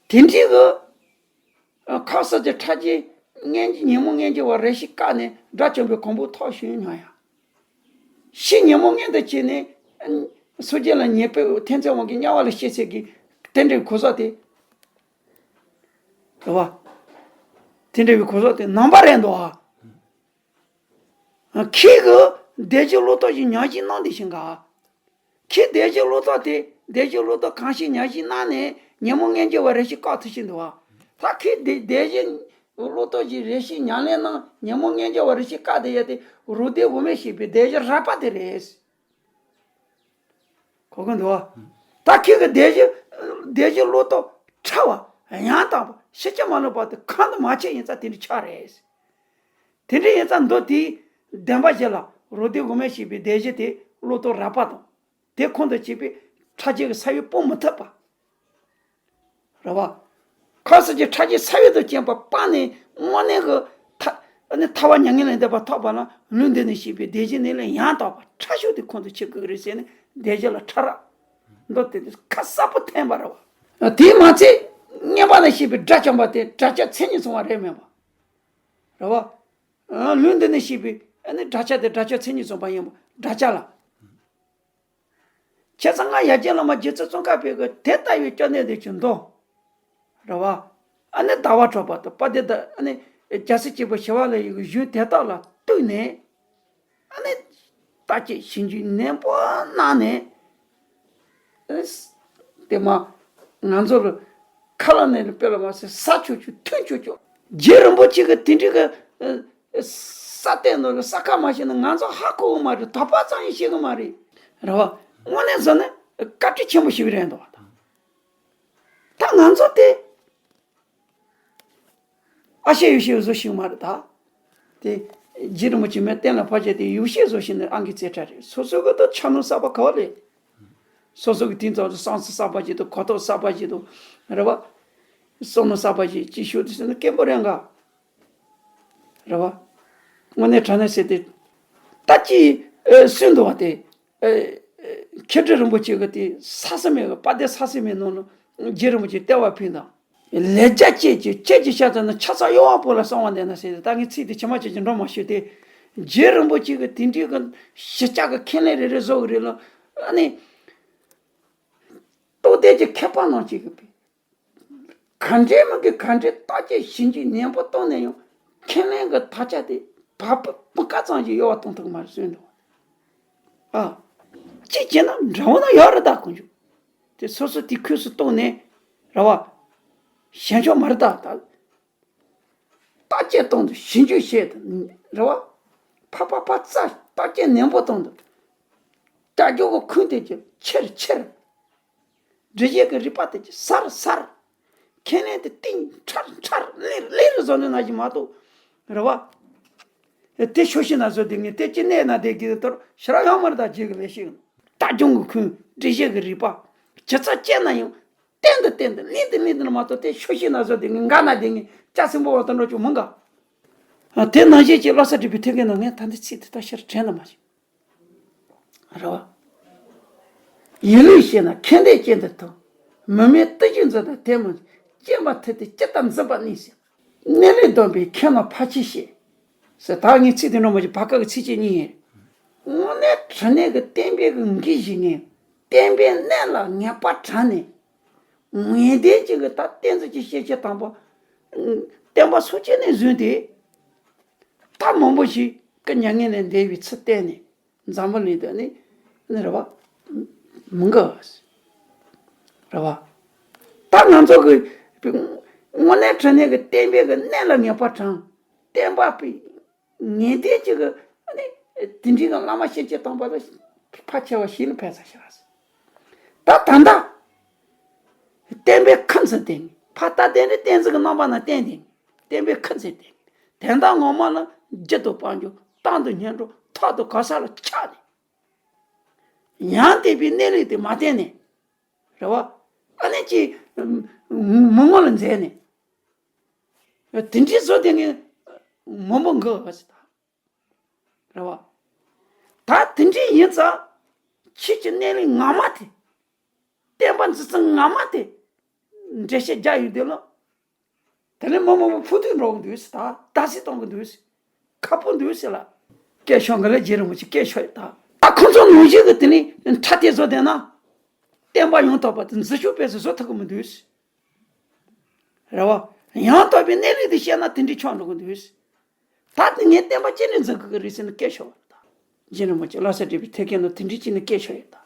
དེ་འདྲའི་གི། ཁ་སང་གི་ཕྲ་རྒྱས་ངན་གྱི་ཉོན་མོངས་ངན་གྱི་བ་རེ་ཞིག་བཀག་ནས་དགྲ་བཅོམ་པའི་གོ་འཕང་ཐོབ་བྱུང་སྙམ་ཡ། ཕྱིས་ཉོན་མོངས་ངན་དུ་བྱས་ནས། སངས་རྒྱས་ལ་ཉེས་པའི་ཐེ་ཚོམ་དབང་གིས་དམྱལ་བ་ལ་སྐྱེ་ཚད་ཀྱི་དེ་འདྲའི་གོ་ས་དེ། རེད་བ། དེ་འདྲའི་གོ་ས་དེ་ནང་པ་རེད་འདུག་ཨ། ཁྱེད་ཀྱིས་བདེན་བཞི་བློ་ལྡོག་གི་ཉམས་ཞིབ་གནང་བསྡད་ཤིང་ག། ཁྱེད་བདེན་བཞི་བློ་ལྡོག་དེ། བདེན་བཞི་བློ་ལྡོག་གང་ཤེས་ཉམས་ཞིབ་གནང་ནས་ཉོན་མོངས་ངན་གྱི་བ་རེ་ཞིག་བཀག་ཐུབ་བཞིན་འདུག་བ། ད་ཁྱེད་བདེན་བདེན་བཞི་བློ་ལྡོག་གི་རེ་ཞིག་ཉམས་ལེན་གནང་། ཉོན་མོངས་ངན་གྱི་བ་རེ་ཞིག་བཀག་བསྡད་ཡ་དེ་རང་བདེན་དབུ་མའི་བཤད་པའི་བདེན་བཞི་རགས་པ་དེ་རེད། གོ་གི་འདུག་བ། ད་ཁྱེད་ཀྱིས་བདེན་བཞི་བདེན་བཞི་བློ་ལྡོག་ཕྲ་བ་ཡང་དག་པ་ཕྱིན་ཅི་མ་ལོག་པ་དེ་ཁོང་དུ་མ་ཆུད་ཡིན་ཙང་དེ་འདྲ་ཆགས་རེད། དེ་འདྲ་ཡིན་ཙང་མདོ་དེའི་བདེན་པ་བཞི་ལ་རང་བདེན་དབུ་མའི་བཤད་པའི་བདེན་བཞི་དེ་བློ་ལྡོག་རགས་པ་དང་། དེ་ཁོང་དུ་ཆུད་པའི་ཕྲ་རྒྱས་ཀྱི་ས་བོན་སྤོ་མི་ཐུབ་པ། རེད་བ། ཁ་སང་གི་ཕྲ་རྒྱས་ས་བོན་དང་བཅས་པ་སྤངས་ནས་དངོས་གནས་ཀྱི་ཐ་ཨ་ནི་ཐར་པ་མྱ་ངན་ལས་འདས་པ་ཐོབ་པ་ལ་ལུང་འདི་ནས་བཤད་པའི་བདེན་བཞི་ནི་ལས་ཡང་དག་པ་ཕྲ་ཤོས་དེ་ཁོང་དུ་ཆུད་དགོས་ཀྱི་རེད་ཟེར་ནས་བདེན་བཞི་ལ་ཕྲ་རགས་མདོ་དེ་དེ་ཁ་གསལ་པོ་འཐེན་པ་རེད་བ། དེས་མ་ཚད་བསྙེན་པ་ལ་བཤད་པའི་དགྲ་བཅོམ་པ་དེ་དགྲ་བཅོམ་མཚན་ཉིད་མཚུངས་པ་རེད་མིན་པ། རེད་བ། ལུང་འདི་ནས་བཤད་པའི་ཨ་ནི་དགྲ་བཅོམ་དེ་དགྲ་བཅོམ་མཚན་ཉིད་མཚུངས་པ་ཡིན་པ་དགྲ་བཅོམ་ལ། བྱས་ཙང་ང་ཡར་རྒྱས་བླ་མ་རྗེ་བཙུན་ཙོང་ཁ་པའི་གི་དེ་ལྟ་བུའི་སྐྱབས་གནས་དེ་ཅིག་འདུག་རེད་བ། ཨ་ནི་ཟླ་བ་གྲགས་པ་དང་དཔལ་ལྡན་ཟླ་ཨ་ནི་རྒྱལ་སྲས་སྐྱེས་བུ་ཞི་བ་ལྷ་ཡི་གི་གཞུང་དེ་དག་ལ་གཏུགས་ནས། ཨ་ནི་བརྟག་དཔྱད་ཞིབ་འཇུག་ནན་པོ་གནང་ནས། ཨེ། དེ་མ་ང་ཚོ་ལ་ཁ་ལ་ནས་དཔེ་ལ་མ་ཟེར་ཟ་ཆོག་ཆོག་འཐུང་ཆོག་ཆོག་རྗེ་རིན་པོ་ཆེ་གི་དེ་འདྲའི་གི་ས་སྟེང་ནང་ལ་ས་ཁ་མ་ཤེས་ན་ང་ཚོ་ཧ་གོ་གི་མ་རེད། དོགས་པ་ཙམ་ཡང་ཤེས་གི་མ་རེད། རེད་བ། དངོས་གནས་བཟོ་ན་བཀའ་དྲིན་ཆེན་པོ་ཞིག་རེད་འདུག་བ། ད་ང་ཚོ་དེ་ཨ་ཤེས་ཡོད་ཤེས་བཟོ་ཤེས་མ་རེད་ད། དེ་རྗེ་རིན་པོ་ཆེ་མས་གཏན་ལ་ཕབ་བྱས་ཏེ་ཡོད་ཤེས་བཟོ་ཤེས་ནི་ཨང་ཀི་རྩེ་གྲས་རེད། སོ་སོ་གི་ད་འཆར་སྣང་གསར་པ་ག་བ་ལས། སོ་སོ་གི་དེང་ཙམ་དུ་བསམ་ཚུལ་གསར་པ་ཞིག་དང་གོ་རྟོགས་གསར་པ་ཞིག་དང་། རེད་བ། བསམ་བློ་གསར་པ་ཞིག་ཅིག་ཤོད་དུས་ཟེར་ན་སྐད་པོ་རེད་འགའ། རེད་བ། དངོས་གནས་དྲང་གནས་ཟེར་ཏེ། ད་ཅི་ཨེ་གསུངས་འདུག་བ་དེ། ཨེ་ཨེ་མཁས་གྲུབ་རིན་པོ་ཆེ་གི་དེ་ས་ས་མེད་གི་དཔལ་ལྡན་ས་ས་མེད་ནང་ལ་རྗེ་རིན་པོ་ཆེ་ལྟེ་བ་ཕུལ་དང་། ལེགས་སྦྱར་ཅན་གྱི་ཁྱེད་ཀྱི་ཤ་ཚ་ན་ཕྱག་འཚལ་གཡོ་བ་པོ་ལ་གསང་བ་འདས་ན་ཟེར་ཏེ། ད་ངས་ཚིག་དེ་ཇི་མ་ཇི་བཞིན་འགྲོ་མ་ཤོད་དེ། རྗེ་རིན་པོ་ཆེ་གི་དེ་འདྲའི་གི་ཞི་ཆགས་ཀྱི་ཁས་ལེན་རེ་རེ་བཟོ་གི་རེད་ལ། ཨ་ནི། རྟོགས་ལྡན་གྱི་མཁས་པ་རྣམས་ཀྱིས་གི་ག་འདྲའི་མི་གི་ག་འདྲའི་བརྟག་དཔྱད་ཞིབ་འཇུག་ནན་པོ་བཏང་ནས་ཡང་ཁས་ལེན་གྱི་དག་ཆ་དེ་བབ་སྤུ་ཀ་ཙམ་ཞིག་གཡོ་བ་གཏོང་ཐུབ་ཀྱི་མ་རེད་གསུངས་འདུག་ཨ། གཅིག་བྱས་ན་འདྲ་བོ་ན་ཡོད་རེད་ད་ཁོང་ཚོ། དེ་སོ་སོ་དེ་ཁོངས་སུ་གཏོགས་ནས་རེད་བ། ཞན་ཆོག་མ་རེད་ད་ད། བརྟག་དཔྱད་གཏོང་དུ་ཞིབ་འཇུག་བྱེད་དུ་རེད་བ། ཕ་ཕ་ཕ་ཙ་བརྟག་དཔྱད་ནན་པོ་གཏོང་དུ། རྒྱ་སྦྱོར་གྱི་ཁུངས་དེ་ཀྱི་ཆེར་ཆེར། འགྲེལ་བཤད་ཀྱི་རིགས་པ་དེ་ཀྱི་སར་སར། ཁས་ལེན་དེ་གཏིང་ཁྲར་ཁྲར་ལེར་ལེར་བཟོ་ནས་ན་ཞིག་མ་གཏོགས། རེད་བ། དེ་ཤོ་ཤི་ན་བཟོ་དེ་ངས་དེ་ཅི་གནས་ན་དེ་གི་དོར་ཤི་ར་ཡོང་མ་རེད་ད་རྗེས་ཀྱི་ལས་ཤིག་ལྟ་སྐྱོང་གི་ཁུངས་འགྲེལ་བཤད་ཀྱི་རིགས་པ། ཇི་ཙམ་དཔྱད་ན་ཡང་། བརྟན་དུ་བརྟན་དུ་ལིང་དུ་ལིང་དུ་ནི་མ་གཏོགས་དེ་ཤོ་ཤི་ན་བཟོ་དེ་ངས་འགའ་ན་དེ་ངས་ལྕགས་སྲིན་པོ་བ་དང་འགྲོ་ཆོག་མི་འགའ། དེ་ནང་བཞིན་གྱི་བློ་གསལ་འགྲུབ་པའི་ཐེག་པའི་ནང་ངས་ད་འདི་ཚིག་དེ་ལྟ་ཕྱིར་དྲན་ན་མ་ཞིག་རེད་བ། ཡིན་ལུགས་ཤེས་ན་ཁེ་འདོད་ཅན་དུ་ཐུག་མི་མེད་བརྟུལ་ཞུགས་འཛིན་དང་དེ་མིན། སྐྱེ་མ་ཐུབ་དེ་ཅི་ལྟར་འཛིན་པ་ནུས་ཟེར། གནས་ལུགས་སྡོམ་པའི་ཁྱད་ནོར་ཕལ་ཆེར་ཤེས། ཟེར། ད་ངས་ཚིག་དེ་འདྲ་མ་བྱས། བར་སྐབས་ཀྱི་ཚིགས་བཅད་གཉིས་ཡིན། དངོས་གནས་དྲང་གནས་ཀྱི་བསྟན་པའི་གི་འགན་བཞེས་མཁན། བསྟན་པའི་གནས་ལ་ངེས་པ་དྲངས་ནས། ངེས་གཏན་གྱི་གི་ད་བསྟན་འཛིན་གྱི་ཞལ་ཆད་དང་པོ། བསྟན་པ་སྲོག་གཅོད་ནས་བཟུང་སྟེ། ད་མང་པོ་ཞིག་གི་མྱ་ངན་ལས་འདས་པའི་ཚུལ་བསྟན་ནས། འཛམ་བུ་གླིང་དུ་ནི་ནི་རེད་བ། མི་འགའ་བ། རེད་བ། ད་ང་ཚོ་གི་དངོས་གནས་དྲང་གནས་ཀྱི་བསྟན་པའི་གི་གནས་ལ་ངེས་པ་དྲངས། བསྟན་པ་པའི་ངེས་གཏན་གྱི་གི་ནི་དེ་འདྲའི་གི་བླ་མ་ཞལ་ཆད་བཏང་པ་ལ་ཕལ་ཆེ་བ་ཞིག་ལ་ཕན་ས་ཞིག་རེད། ད་ད་ལྟ་བསྟན་པའི་ཁ་འཛིན་དེ་ནི་ཕ་ད་དེ་ནི་བསྟན་འཛིན་གྱི་རྣམ་པ་ན་བསྟན་དེ་ནི་བསྟན་པའི་ཁ་འཛིན་དེ་ནི་དོན་དག་ངོ་མ་ལ་རྒྱུ་དང་དཔལ་འབྱོར། གཏམ་དང་སྙན་གྲགས། ཐོབ་དང་གོ་ས་ལ་ཆགས་ནས། ཡང་དེ་བའི་གནས་ལུགས་དེ་མ་བསྟན་ནས། རེད་བ། ཨ་ནི་ཅི། མི་ངོ་ལ་འཛེགས་ནས། དེ་འདྲའི་བཟོ་དེ་ངས་མང་པོ་འགོ་བ་ཞིག་ད། རེད་བ། ད་དེ་འདྲའི་ཡིན་ཙང་། ཁྱེད་ཀྱི་གནས་ལུགས་ངོ་མ་དེ། བསྟན་པ་འཛིན་སྟངས་ངོ་མ་དེ། འགྲེལ་བཤད་རྒྱག་ཡོང་དུས་ལ། དེ་ནས་མི་མང་པོ་ཕུགས་དུས་འགྲོ་གི་འདུག་ཟེར། ད་བརྡབ་གསིག་གཏོང་གི་འདུག་ཟེར། ཁག་པོ་འདུག་ཟེར་ལ། སྐད་ཤོར་གི་ལ། རྗེ་རིན་པོ་ཆེ་སྐད་ཤོར་ཡོད་ད། ད་ཁོ་ཚོ་ནང་བཞིན་གི་དེ་ནས་ཁྲ་ཐལ་བཟོ་བསྡད་ན། བསྟན་པ་ཡང་དག་པ་དེ་འཛིན་སྐྱོང་སྤེལ་གསུམ་བཟོ་ཐུབ་ཀྱི་མི་འདུག་ཟེར། རེད་བ། ཡང་དག་པའི་གནས་ལུགས་དེ་བཤད་ན་དེ་འདྲའི་ཆགས་འགྲོ་གི་འདུག་ཟེར། ད་དེ་ངས་བསྟན་པ་ཅི་ནས་འཛིན་དགོས་ཀྱི་རེད་ཟེར་ནས་སྐད་ཤོར་བ་རེད་ད། རྗེ་རིན་པོ་ཆེ་བློ་གསལ་འགྲེལ་པའི་ཐེག་ཆེན་ནང་དེ་འདྲའི་ཅི་ནས་སྐད་ཤོར་ཡོད་ད།